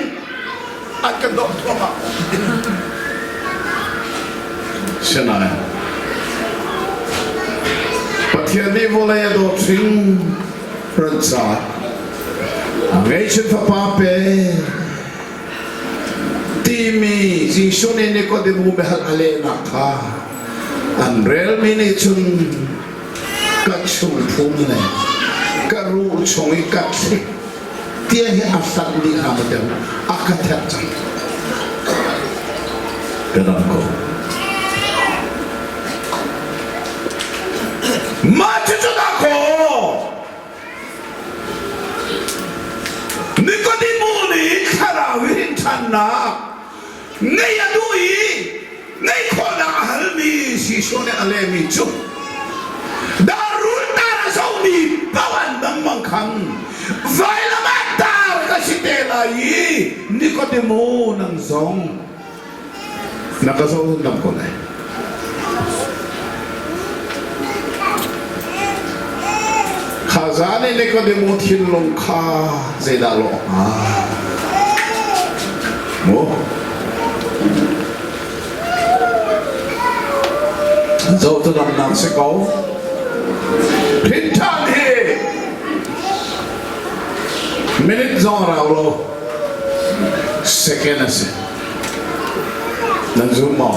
an kan dawh thluahmah. Sinain Pathian nih vawlei a dawt hring ran caah a ngeihchun fapa pe timi Jesuh nih Nikodemu biahal a lehnak kha an relmi nih cun ka chungphum le ka ruh chung i ka thlik tia hi a hlanh dih hna maw tiang a ka therh cang ka dam ko mah cucu dah kaw Nikodemu nih thlarau i rinṭhannak ngeih a duh i ngeih khawhnak a halmi Jesuh nih a lehmi cu darul tar a zohmi paoh an dam bang khan vailam ah tar ka si te lai i Nikodemu nang zong na ka zoh dam ko lai. Kha zan i Nikodemu thinlung kha zeidah lawh hnga? Mu? Zoh tu damnak si ko. Rinṭhan hi minute zong rau lo second a si. Nan zum maw?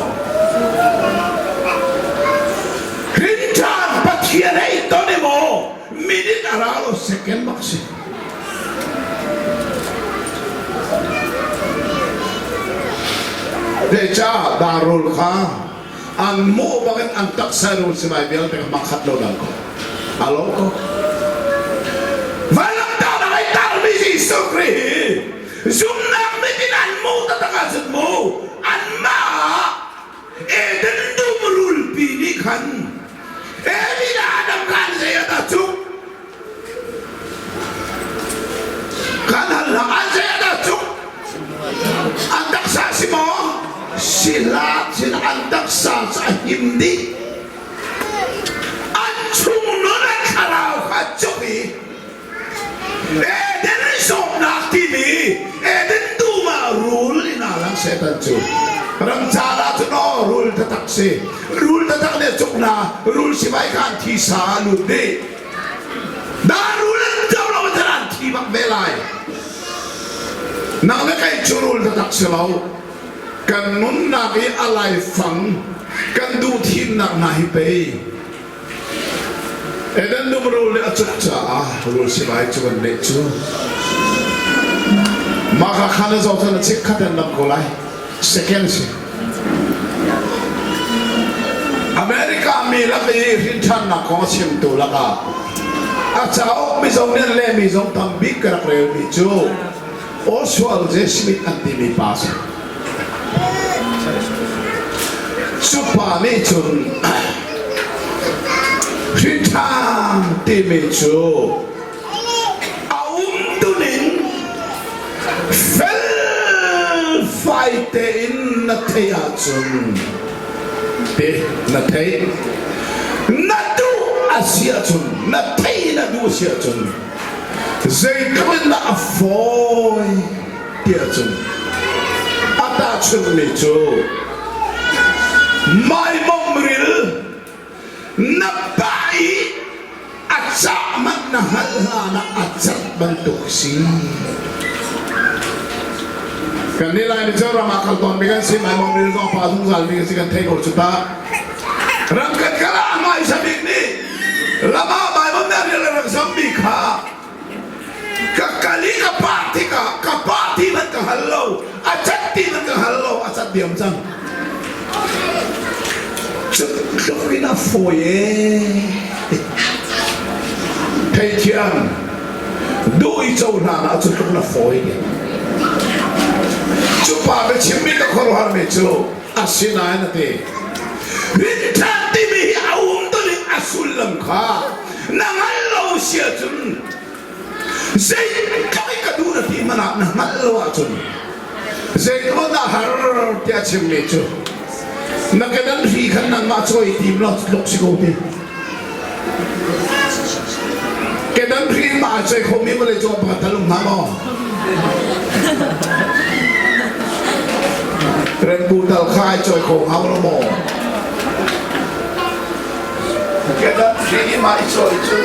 Rinṭhan Pathian hei ton i maw minute a ra lo second bak si. Zeicah darul kha an mawh bangin an taksa rul sivai vialte kha makhat lo dang ko. A lo ko. Vailamtahnak ai tarmi. Zumnak mit in an mu taktak ahcun mu anmah ah Eden dum rulpi nih khan Eden ah Adam khan zei a dah cuk? Kan hal hlah an zei a dah cuk? An taksa si maw? Si hlah sin an taksa cu a him dih. An chung nun an thlarau kha cuk i Eden zawtnak timi Eden dum ah rul in aa lang Satan cu ramcar ah cun aw rul taktak si rul taktak nih a cuk hna rul sivai kha an thi sa a lut dih dah rul an do lo cun an thi bak ve lai nang le kei cu rul taktak si lo kan nunnak i a laifang kan duh thimnak hna hi pei Eden dum rul nih a cuk caah rul sivai cu kan neih cu. Mah kha khan a zoh cun a chikkhat an lam ko lai. Second si. America mi lak i hrinṭhannak kong a chimtu lakah a cauk mizo nih an lehmi zong tambik ka rak relmi cu Oswald J. Smith an timi pa a si. Cu pa nih cun hrinṭhan timi cu a umtuning felfai tein na theih ahcun ti na theih na duh a si ahcun na theih na duh a si ahcun zeitluk in dah a fawi tiah cun a tahchunhmi cu maimom ril na pah i a cah manh na hngalh hlan ah a cat bantuk si. Kan nih Laimi cu ram ah kal tawn mi kan si maimom ril zong pa zungzal mi kan si kan thei ko cu ta. Ram kan kal ah a hmaisa bik nih lam ah maimom na ril a rak zammi kha Ka kal i ka pah tikah ka pah ti hmanh ka hngal lo, a cat ti hmanh ka hngal lo, a cat diam cang. Cu tluk in a fawi ee. Theithiam, duh i cohlan ah cu tluk na fawi ti. Cu pa biachimmi ka khuaruahharmi cu asinain a ti. Rinṭhan timi hi a um tuning a sullam kha na hngal lo si ahcun zeitluk i ka duh na ti hmanh ah na hngalh lo ahcun zeitluk dah har tiah chimmi cu na kedan hri khan nangmah cawi tim law tluk si ko ti kedan hri mah a cawi khomi vawlei cung pakhat tal um hna maw Renbu tal kha ai cawi kho hnga lo maw Kedan hri i mah i cawi cu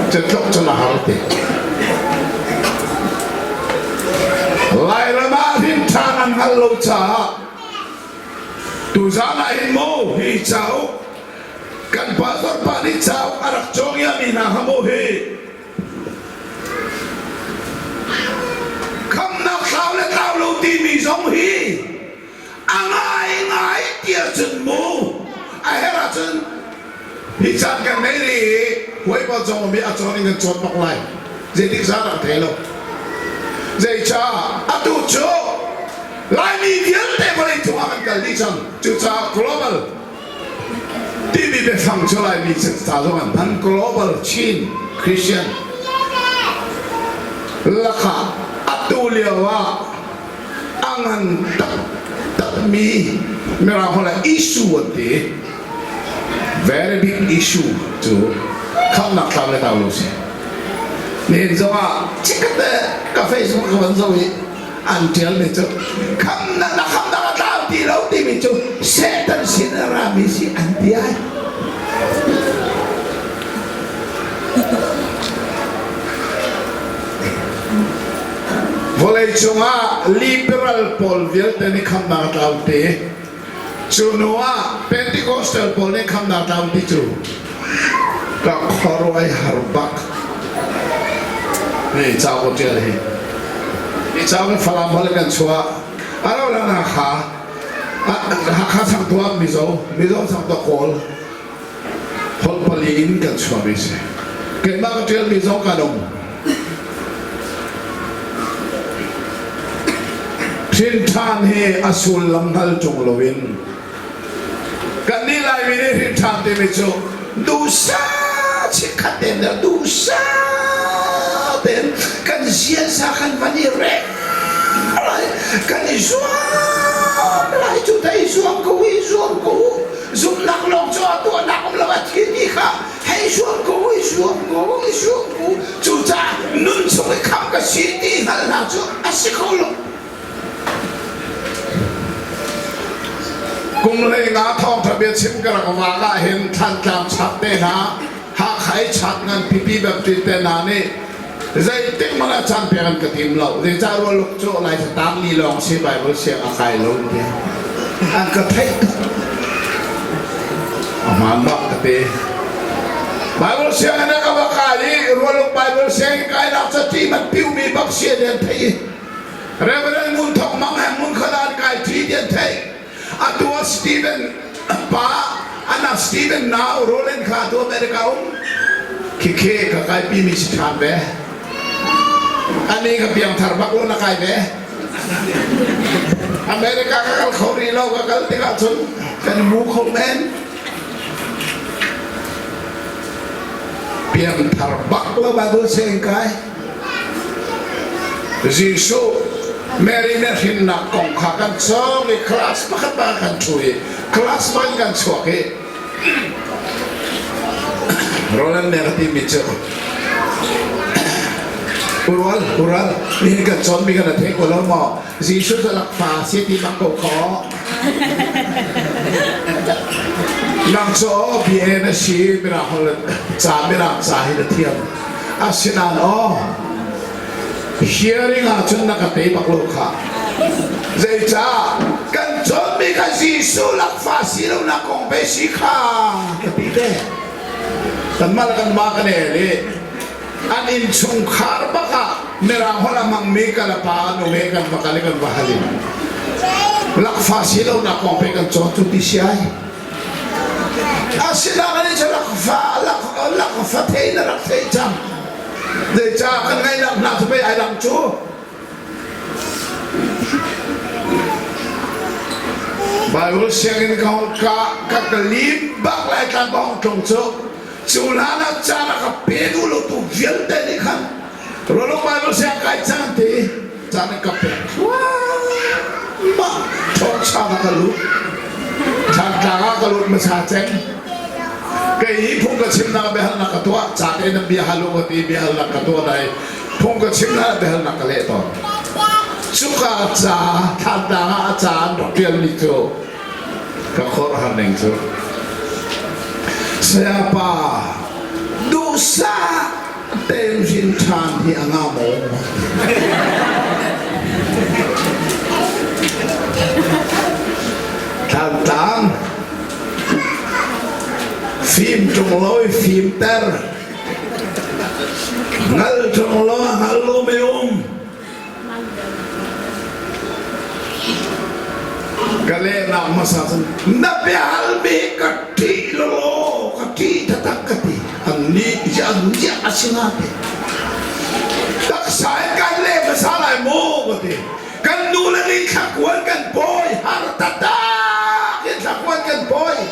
catlok cun a har te. Lairam ah rinṭhan an hngalh lo caah tuzaan ah hin mu hi cauk kan pastor pa nih cauk a rak cawng mi hna kha mu hi khamnak thlau le tlau lo timi zong hi A ngaingai ti ahcun mu a herh ahcun hi caan kan nei rih i huaipa zong mi a cawn in kan cawn bak lai. Zeitik zaan ah thei lo. Zeicah atu cu Laimi vialte vawlei cungah kan kal dih cang. Cucaah global timi biafang cu Laimi ca zong an hman. Global Chin Christian lakah atu lio ah a ngan taktakmi Mirang holh ah issue an ti. Very big issue cu khamnak tlam le tau lo si. Nihin zongah chikkhat ka Facebook ka van zoh i an ṭialmi cu khamnak na khamnak a tlau ti lo timi cu Satan sin a rami si an ti ai. Vawleicung ah liberal pawl vialte nih khamnak a tlau ti. Cu hnu ah Pentecostal pawl nih khamnak a tlau ti cu ka khuaruah har bak. Ni cauk ka ṭial hi. Hi cauk hi Falam holh in kan chuah. A lo lang Hakha. Hakha sangtuah Mizo, Mizo sangtuah Kawl. Holh pali in kan chuahmi si. Keimah ka ṭialmi zong kan um. Hrinṭhan hi a sullam hngal ṭung loin kannih Laimi nih hrinṭhan timi cu duhsah chikkhat tein le duhsah tein kan ziaza kan van i rek lai, kan i zuam lai cu ta i zuam ko i zuam ko u. Zumhnak lawng cu a tuahnak um lo a thi mi kha hei zuam ko i zuam ko i zuam ko. Cucaah nun chung i khamh ka si ti hngalhnak cu a si kho lo. Kum 15 thawngṭha biachim ka rak vak ahhin Thlantlang chak te hna, Hakha i chak ngan pipi Baptist te hna nih zeitik hmanh ah caan pek an ka tim lo. Zeicah rualuk cu Lai tang li lawng si Bible siang a kai lo tiah an ka theih tuk. A hmaan bak ka ti. Bible sianginn ah ka va kai i rualuk Bible sianginn kai nak ca ṭi man piumi bak si an theih i Reverend Ngun Thawk Mang he hmun khat ah an kai ṭi ti an theih. Atu ah Stephen pa anak Stephen nau Roland kha atu America um. Khikhe ka kaipi mi si ṭhan ve. Ani ka piangthar bak lo na kai ve. America ka kal kho rih lo ka kal tikah cun kan mu kho men. Piangthar bak lo Bible sianginn kai. Jesuh Mary nih hrinnak kong kha kan cawng i class pakhat ah kan ṭhu i class bang kan chuak i Roland nih a timi cu Urual, ural, nihin kan cawnmi kan thei ko lo maw? Jesuh cu lakfa si ti bak ko kho. Nang cu aw bia na si mirang holh ca mirang ca hi na thiam. Asinain aw hearing ahcun na ka tei bak lo kha. Zeicah kan cawnmi kha Jesuh lakfa si lonak kong pe si kha ka ti te. Kanmah le kanmah kan el i an innchungkhar bak ah mirang holh a hmangmi kalapa nu he kan va kal i kan va hal i lakfa si lonak kong pe kan cawn cu ti si ai. Asinain cu lakfa lakfa thei na rak thei cang. Zeicah kan ngaihnak hna cu pei ai dang cu. Bible sianginn ka hong ka ka ka lim bak lai tlang ka hong tlung cu cu hlan ah caan a ka pe duh lo tu vialte nih khan Rolung Bible siang kai cang ti caan ka pek thluahmah thawngṭha ka ka lut Thantlang ah ka lut hmasa cem kei hi phung ka chimnak biahalnak ka tuah ca te nan bia hal u ka ti biahalnak ka tuah dai phung ka chimnak biahalnak ka leh tawn cuka ca Thantlang ah a ca an rak ṭialmi cu ka khuaruahhar ning cu sayapa duhsah tein hrin ṭhan hi a ngah maw? Thantlang fim ṭung lo i fimter ngal ṭung lo a hngal lo mi um Ka lehnak hmasa cun na biahalmi ka ṭih lawlaw ka ṭih taktak ka ti. An nih an ziah a si hnga ti. Taksa in kan leh hmasa lai mu ka ti. Kan nu le nih thlakuan kan pawi har taktak in thlakuan kan pawi.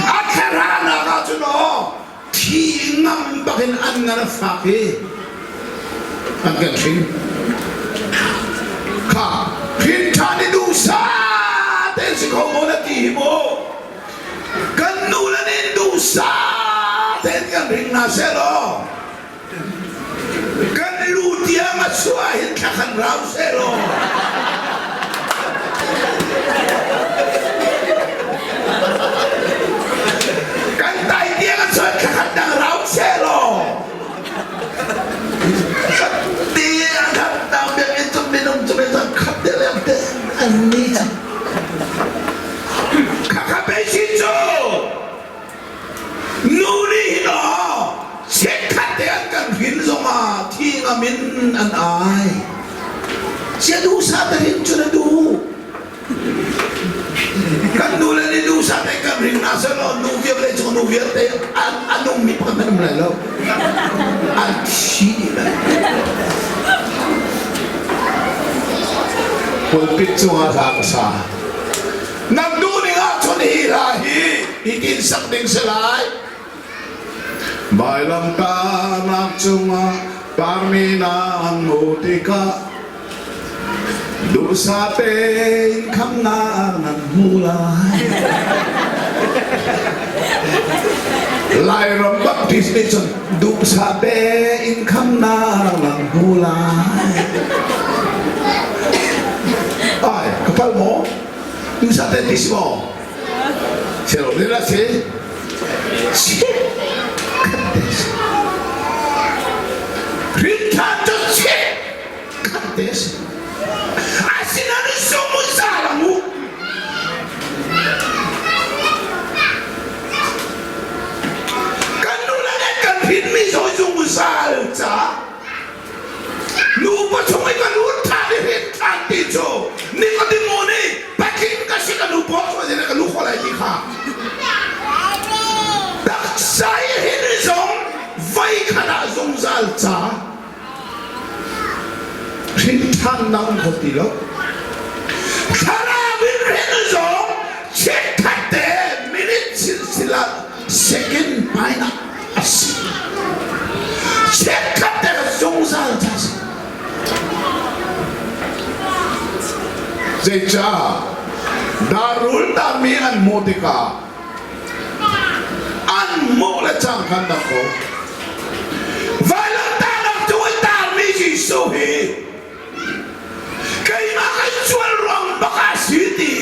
A thlarahnak ah cun aw thi ngam bakin an ngan a fak i an kan hrin kha hrin ṭhan i duhsah tein si kho maw na ti hi mu kan nu le nih duhsah tein kan hring hna seh law kan lu tiang a chuah hin thla khan rau seh law kan tai tiang a chuah thla khat dang rau seh law ti a khat dang biakinn cu minung cu minung khat te leng te an ni cang khakha pe sin cu Nu nih hin aw chikkhat te an kan hrin zongah thi ngam in an ai. Sia duhsah te hrin cu na duh. Kan nu le nih duhsah te kan hring hna selaw nu vialte cung nu vialte an a nungmi pakhat an um lai lo. An thi dih lai. Pulpit cungah hla ka sa. Nan duh ning ahcun hi hla hi hitin sak ding si lai. Vailamtahnak cungah parmi nan hmuh tikah duhsah tein khamnak nan hmu lai. Lairam Baptist nih cun duhsah tein khamnak nan hmu lai. Ai, ka pal maw? Duhsah tein ti si maw? Selo lila si. Rinṭhan cu chikkhat te a si. Asinain zungzal a nguh. Kan nule nih kan hrinmi zong zungzal caah nupa chung i ka nu ṭhan i hrin ṭhan ti cu Nikodemo nih patling ka si ka nu paw chung ka lu kho lai ti kha taksa i hin zong voi khat ah zungzal ca hrin ṭhan na um kho ti lo. Thlarau in hrin zong chikkhat te minute silsila second hmai ah a si. Chikkhat te zungzal ca si. Zeicah darul tami an hmuh tikah an hmuh le cang khan dah ko. Vailamtahnak cung i tarmi Jesuh hi keimah kan sual ruang bak ah si ti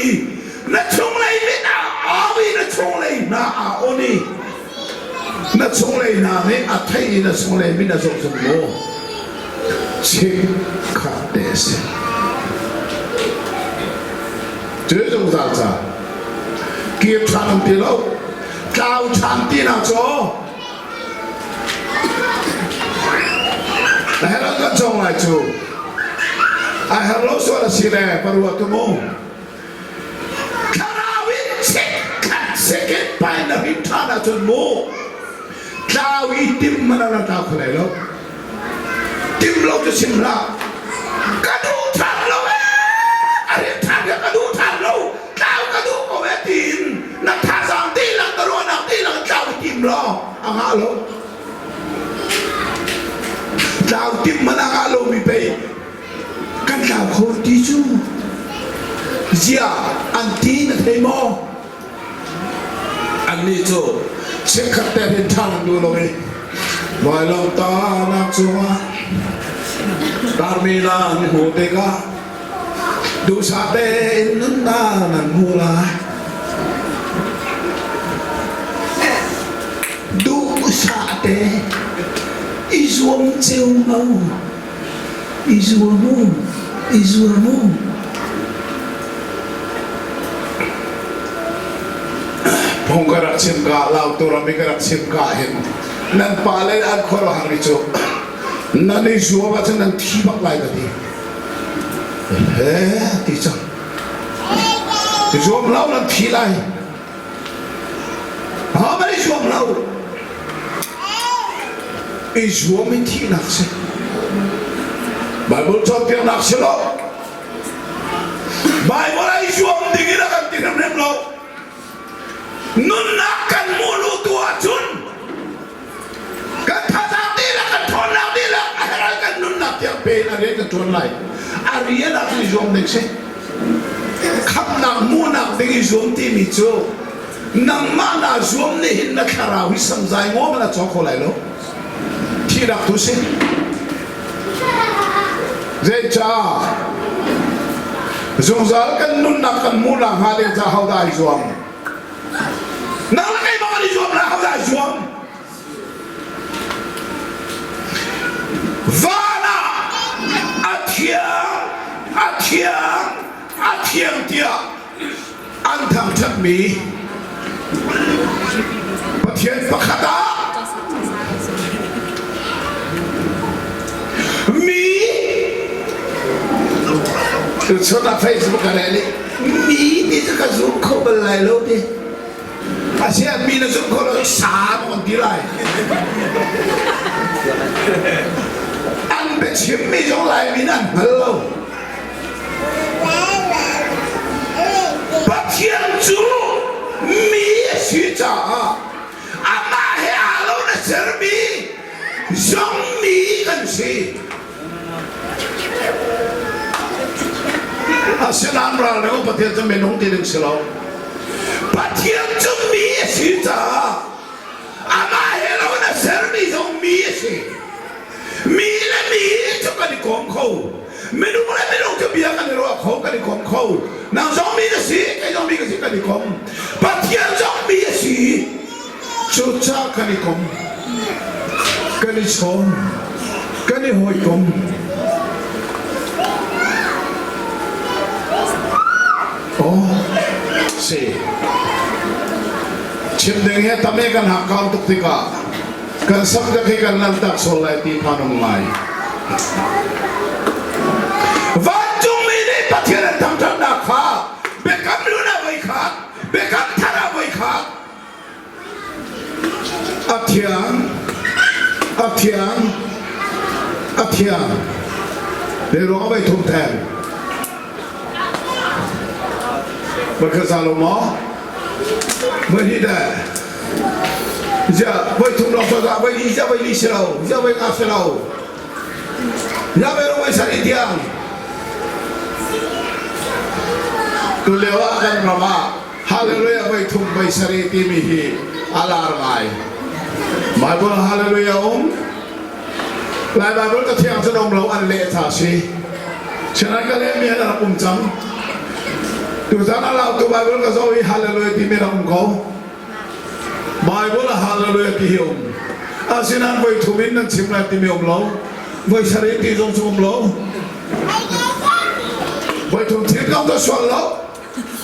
na chunglei mit ah au i na chunglei hna aa on i na chunglei hna nih a theih i na chunglei mit a zoh zung maw chikkhat te a si cu zungzal ca kir ṭhan um ti lo tlau ṭhan ti na cu A herh kan cawng lai cu. A herh lo sual a si le parua tu mu. Thlarau in chikkhat second pai na rin ṭhan ahcun mu tlau i tim man na tlau kho lai lo. Tim lo cu chim hlah. Ka duh ṭhan lo ee. A rin ṭhan ka duh ṭhan lo. Tlau ka duh ko ee tiin na thazaang dihlak na ruahnak dihlak in tlau i tim law a ngah lo. Tlau tim hmanh a ngah lomi pei kan tlau kho ti cu ziah an ti na thei maw? Annih cu chikkhat te hin ṭhan an duh lo i vailamtahnak cungah tarmi an hmuh tikah duhsah tein nunnak nan hmu lai. Duhsah te i zuam ceomo, i zuam u, i zuam u. Phung ka rak chim ka, Lautu ram i ka rak chim ka hin nan pale an khuaruahhar mi cu nan i zuam ahcun nan thi bak lai ka ti. He ti cang. I zuam lo nan thi lai. Ha man i zuam lo. I zuam i thihnak si. Bible cawnpiaknak si lo. Bible ah i zuam ding in a kan ti hrimhrim lo. Nunnak kan hmuh lu tu ahcun kan thazaang dihlak kan ṭhawnnak dihlak a herh kan nunnak tiang pe in a rian kan ṭuan lai. A rian ah cun i zuam ding si. Khamhnak hmuhnak ding i zuam timi cu nangmah naa zuam nih hin na thlarau hi samzai ngaw man a caw kho lai lo. Thihnak tu si. Zeicah zungzal kan nunnak kan hmuh nakhnga ding caah hodah ai zuam? Nang le keimah kan i zuam lai hodah ai zuam? Van ah a thiang, a thiang, a thiang tiah an thangṭhatmi Pathian pakhat ah mi tuchun ah Facebook a rel i mi ti cu ka zum kho bal lai lo ti asiah mi na zum kho lo sa maw an ti lai an biachimmi zong Laimi nih an hngal lo. Pathian cu mi a si caah amah he aa lo na sermi zong mi kan si. Asinain ral reu Pathian cu minung ti ding si lo. Pathian cu mi a si caah amah he lo na sermi zong mi a si. Mi le mi cu kan i kom kho. Minung le minung cu bia kan i ruah kho, kan i kom kho. Nang zong mi na si, kei zong mi ka si, kan i kom. Pathian zong mi a si. Cucaah kan i kom. Kan i chawn. Kan i hawikom. Oh, si. Chim ding he tam e kan hakkau tuk tikah kan subject hi kan lan tak sual lai ti phan um ngai. Vancungmi nih Pathian an thangṭhatnak kha biakam hlun ah voi khat, biakam thar ah voi khat a thiang, a thiang, a thiang. Te ruang voi thum theng. Bakha za lo maw? Voi hnih dah. Ziah voi thum lawng so voi li ziah voi li si lo, ziah voi nga si lo. Ziah voi rong voi sarih tiang. Tulio ah kan ram ah Hallelujah voi thum voi sarih timi hi a lar ngai. Bible Hallelujah um. Lai Bible ka thiang cun um lo an leh tha si. Sinan ka leh mi an rak um cang. Tuzan a lau tu Bible ka zoh i Hallelujah timi rak um ko. Bible a Hallelujah ti hi um. Asinain voi thum in nan chim lai timi um lo. Voi sarih ti zong cu um lo. Voi thum thil zong ka sual lo.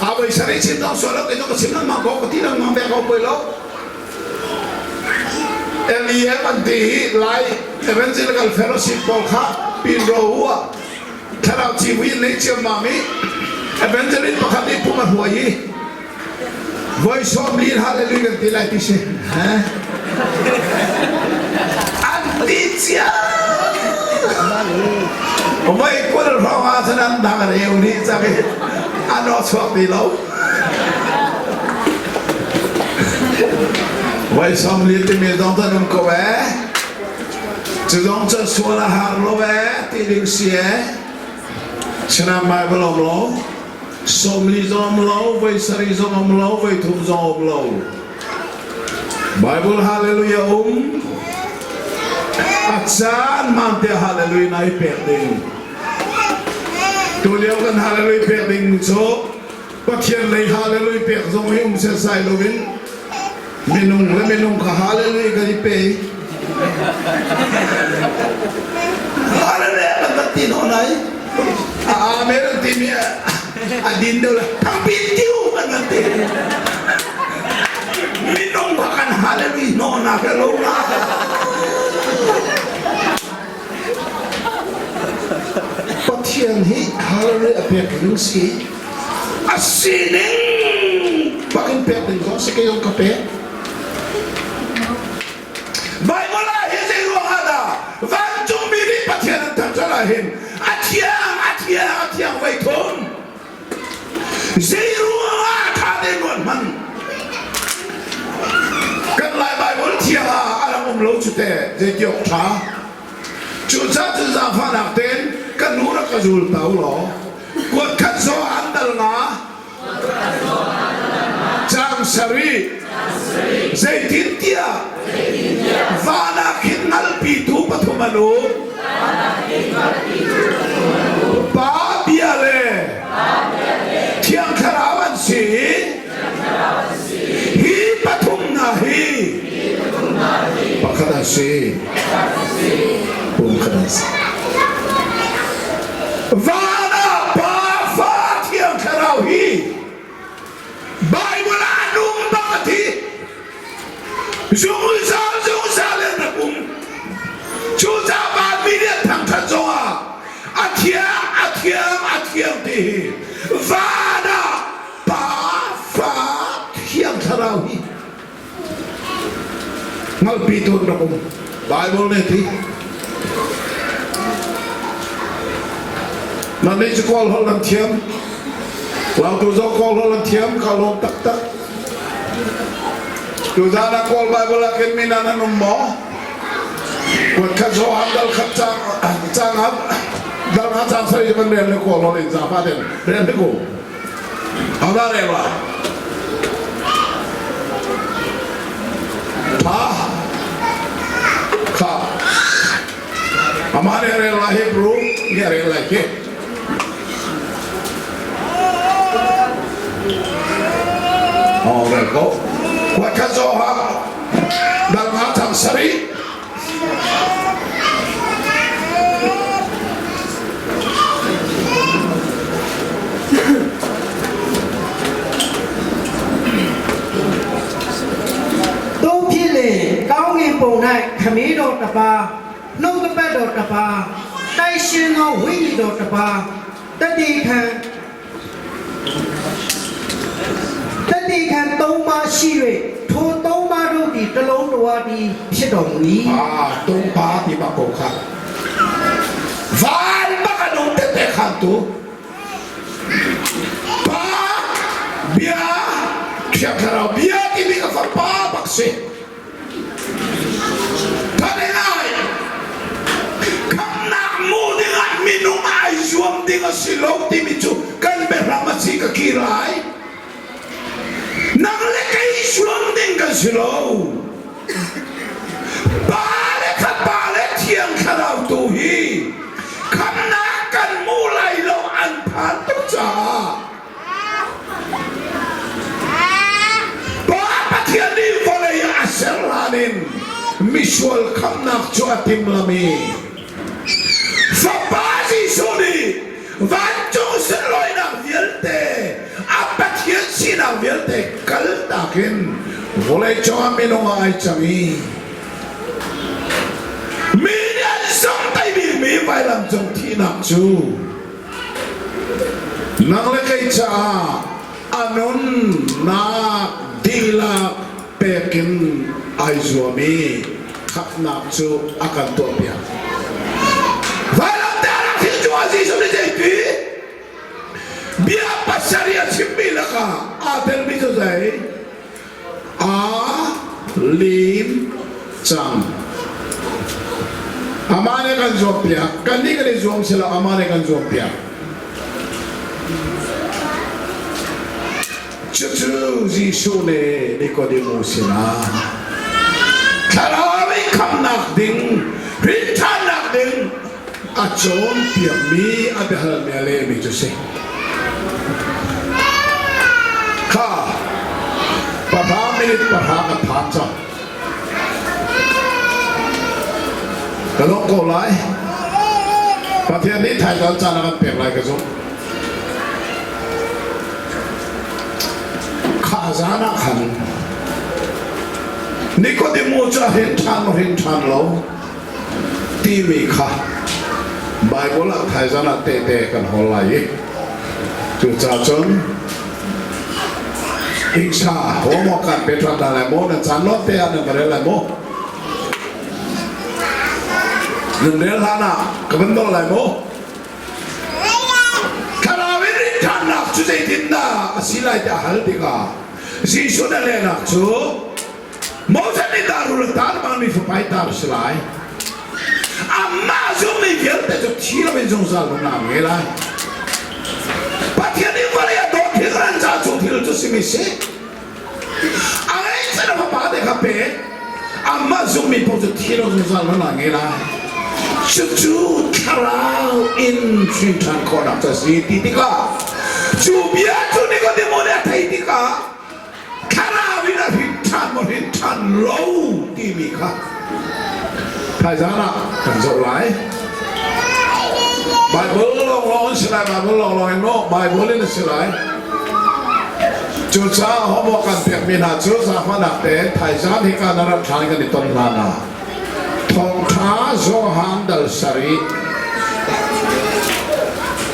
A voi sarih chim zong sual lo kei zong ka chim lengmang ko ka ti lengmang ve ko poi lo. LEM an ti hi Lai Evangelical Fellowship pawl kha pin ro u ah thlarau civui in nei ciammam i evangelist pakhat nih pum a hruai i voi sawm li hallelujah kan ti lai ti si an ti cia voi 20 hrawng ah cun an dang reu ni cang i an aw chuak ti lo voi sawm li timi zong cu an um ko ee cu zong cu sual a har lo ee ti ding si ee sinah Bible um lo 40 zong um lo voi sarih zong um lo voi thum zong um lo Bible hallelujah um a caan hmaan te hallelujah na i pek ding tulio kan hallelujah pek ding cu Pathian lei hallelujah pek zong hi um setsai loin minung le minung kha hallelujah kan i pe hallelujah kan kan ti nawn ai a amen an timi a din deuh le thangpin tiu kan kan ti minung kha kan hallelujah hnawhnak he lo na Pathian hi hallelujah a pek ding si a sining bak in pek ding zong si kei zong ka pek Bible ah hi zei ruang ah dah vancungmi nih Pathian an thangṭhat ah hin a thiang a thiang a thiang voi thum zei ruang ah tha tein ruat hmanh kan Lai Bible thiang ah a rak um lo cu te zei ti awk ṭha Cucaah cun zaangfahnak tein ka nu rak ka zul ta u law kuat khat zaw an dal nga caang sarih zeitintiah van ah khin ngalpitu pathum an um Pa bia le Thiang Thlarau an si hi pathum hna hi pakhat an si pumkhat an si van ah Pa Fa Thiang Thlarau hi Bible ah an um bak a thi zungzal zungzal in rak um cucaah vanmi nih an thangṭhat zongah a thiang a thiang a thiang ti hi van ah Pa Fa Thiang Thlarau hi hngalhpitu an rak um Bible nih ti nan nih cu kawl holh nan thiam. Lautu zong Kawl holh an thiam ka lawm taktak. Tuzaan ah Kawl Bible ah khin min an um maw? Kuat khat Johan dal khat cang cang ah dal nga cang sari man rel le Kawl holh in zafa ten rel te ko. Hau rel wa. Tha kha Amah nih a rel lai Hebrew nih a rel lai khi. Oh, rel ko. Kuat khat Johan dal nga chang sarih. တို့ဖြစ်လေကောင်းကင်ပုံ၌ခမည်းတော်တပါနှုတ်ကပတ်တော်တပါတိုက်ရှင်သောဝိညာဉ်တော်တပါတတိခံတတိခံ၃ပါးရှိ၍ထို၃ပါးတို့သည်တစ်လုံးတစ်ဝါးတည်းဖြစ်တော်မူ၏ Ah, tung pa ti ba ko kha. Van ba ka nung te te khan tu. Pa bia Thiang Thlarau bia timi ka fapa bak si. Thanengai khamnak mu dingah minung ai zuam ding a si lo timi cu kan biahram a si ka kir lai. Nang le kei zuam ding kan si lo. Pa le kha pa le Thiang Thlarau tu hi khamnak kan mu lai lo an phan tuk caah Pa Pathian nih vawlei a ser hlan in misual khamnak cu a timlam i Fapa Jesuh nih vancung sunlawinak vialte a Pathian sinak vialte kaltak in vawlei cungah minung ah ai cang i mi nih an zomhtaih bikmi vailam cung thihnak cu Nang le kei caah a nunnak dihlak pek in ai zuam i khamhnak cu a kan tuahpiak. Vailamtahnak thil cungah Jesuh nih zeipi bia pasarih a chimmi lakah aa telmi cu zei? Aa lim cang. Amah nih kan zuampiak. Kannih kan i zuam si lo, amah nih kan zuampiak. Cucu Jesuh nih Nicodemus sinah thlarau i khamnak ding, rinṭhannak ding a cawnpiakmi a biahalmi a lehmi cu si. Kha pahra minute pahra ka phan cang. Ka lawm ko lai. Pathian nih thaizaan caan a kan pek lai ka zumh. Kha zaan ah khan Nikodemu cu a hrin ṭhan maw hrin ṭhan lo timi kha Baibal ah thaizan ah tehte kan hawl lai i cucaah cun hingsa homo kan pe ṭhan hna lai maw nan caan lawng te ah nan va rel lai maw nan rel hlan ah ka van nawl lai maw thlarau in rinṭhannak cu zeitindah a si lai tiah hal tikah Jesuh na lehnak cu Moses nih dah rul a tar bangmi fapa i tar a si lai. Amah zummi vialte cu thi loin zungzal nunnak an ngei lai. Pathian nih vawlei a dawt hi ran ca cu thil cu simi si. A ngeihchan a fapa te kha pe. Amah zummi paoh cu thi lo zungzal nunnak an ngei lai. Cucu thlarau in hrin ṭhan khawhnak cu a si ti tikah cu bia cu Nikodemo nih a theih tikah thlarau in a hrin ṭhan maw hrin ṭhan lo timi kha thaizaan ah kan zoh lai. Bible lawnglawng in si lai, Bible lawnglawng in maw Bible in a si lai. Cucaah homework kan pekmi hna cu zaangfahnak tein thaizaan hika na rat hlan kan i ton hlan ah Thawngṭha Johan dal sarih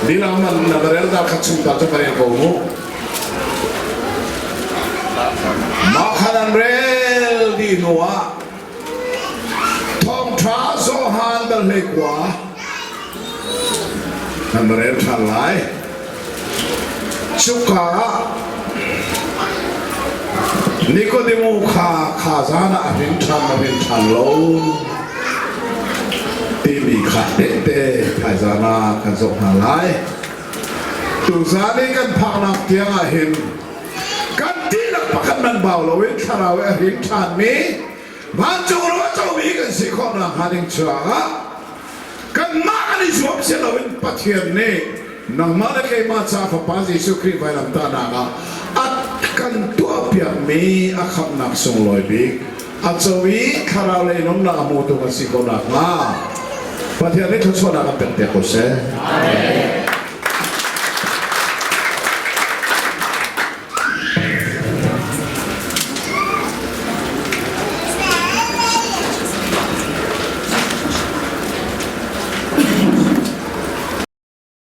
Dilang man na va rel dal khat chung ta cu va rel ko mu. Mah khan an rel dih hnuah Thawngṭha Johan dal 19 kan rel ṭhan lai. Cuka ah Nikodemu kha kha zan ah a hrin ṭhan a hrin ṭhan lo timi kha tehte thaizan ah kan zoh hna lai. Tuzan i kan phaknak tiang ah hin kan dihlak pakhat man bau loin thlarau i a hrin ṭhanmi vancung ro a comi kan si khawh nakhnga ding caah kanmah kan i zuam si loin Pathian nih nangmah le keimah ca Fapa Jesuh Khrih vailamtahnak ah a kan tuahpiakmi a khamhnak sunglawi bik a co i thlarau lei nunnak a hmutu kan si ko nakhnga Pathian nih thluachuahnak kan pek piak ko seh. Amen.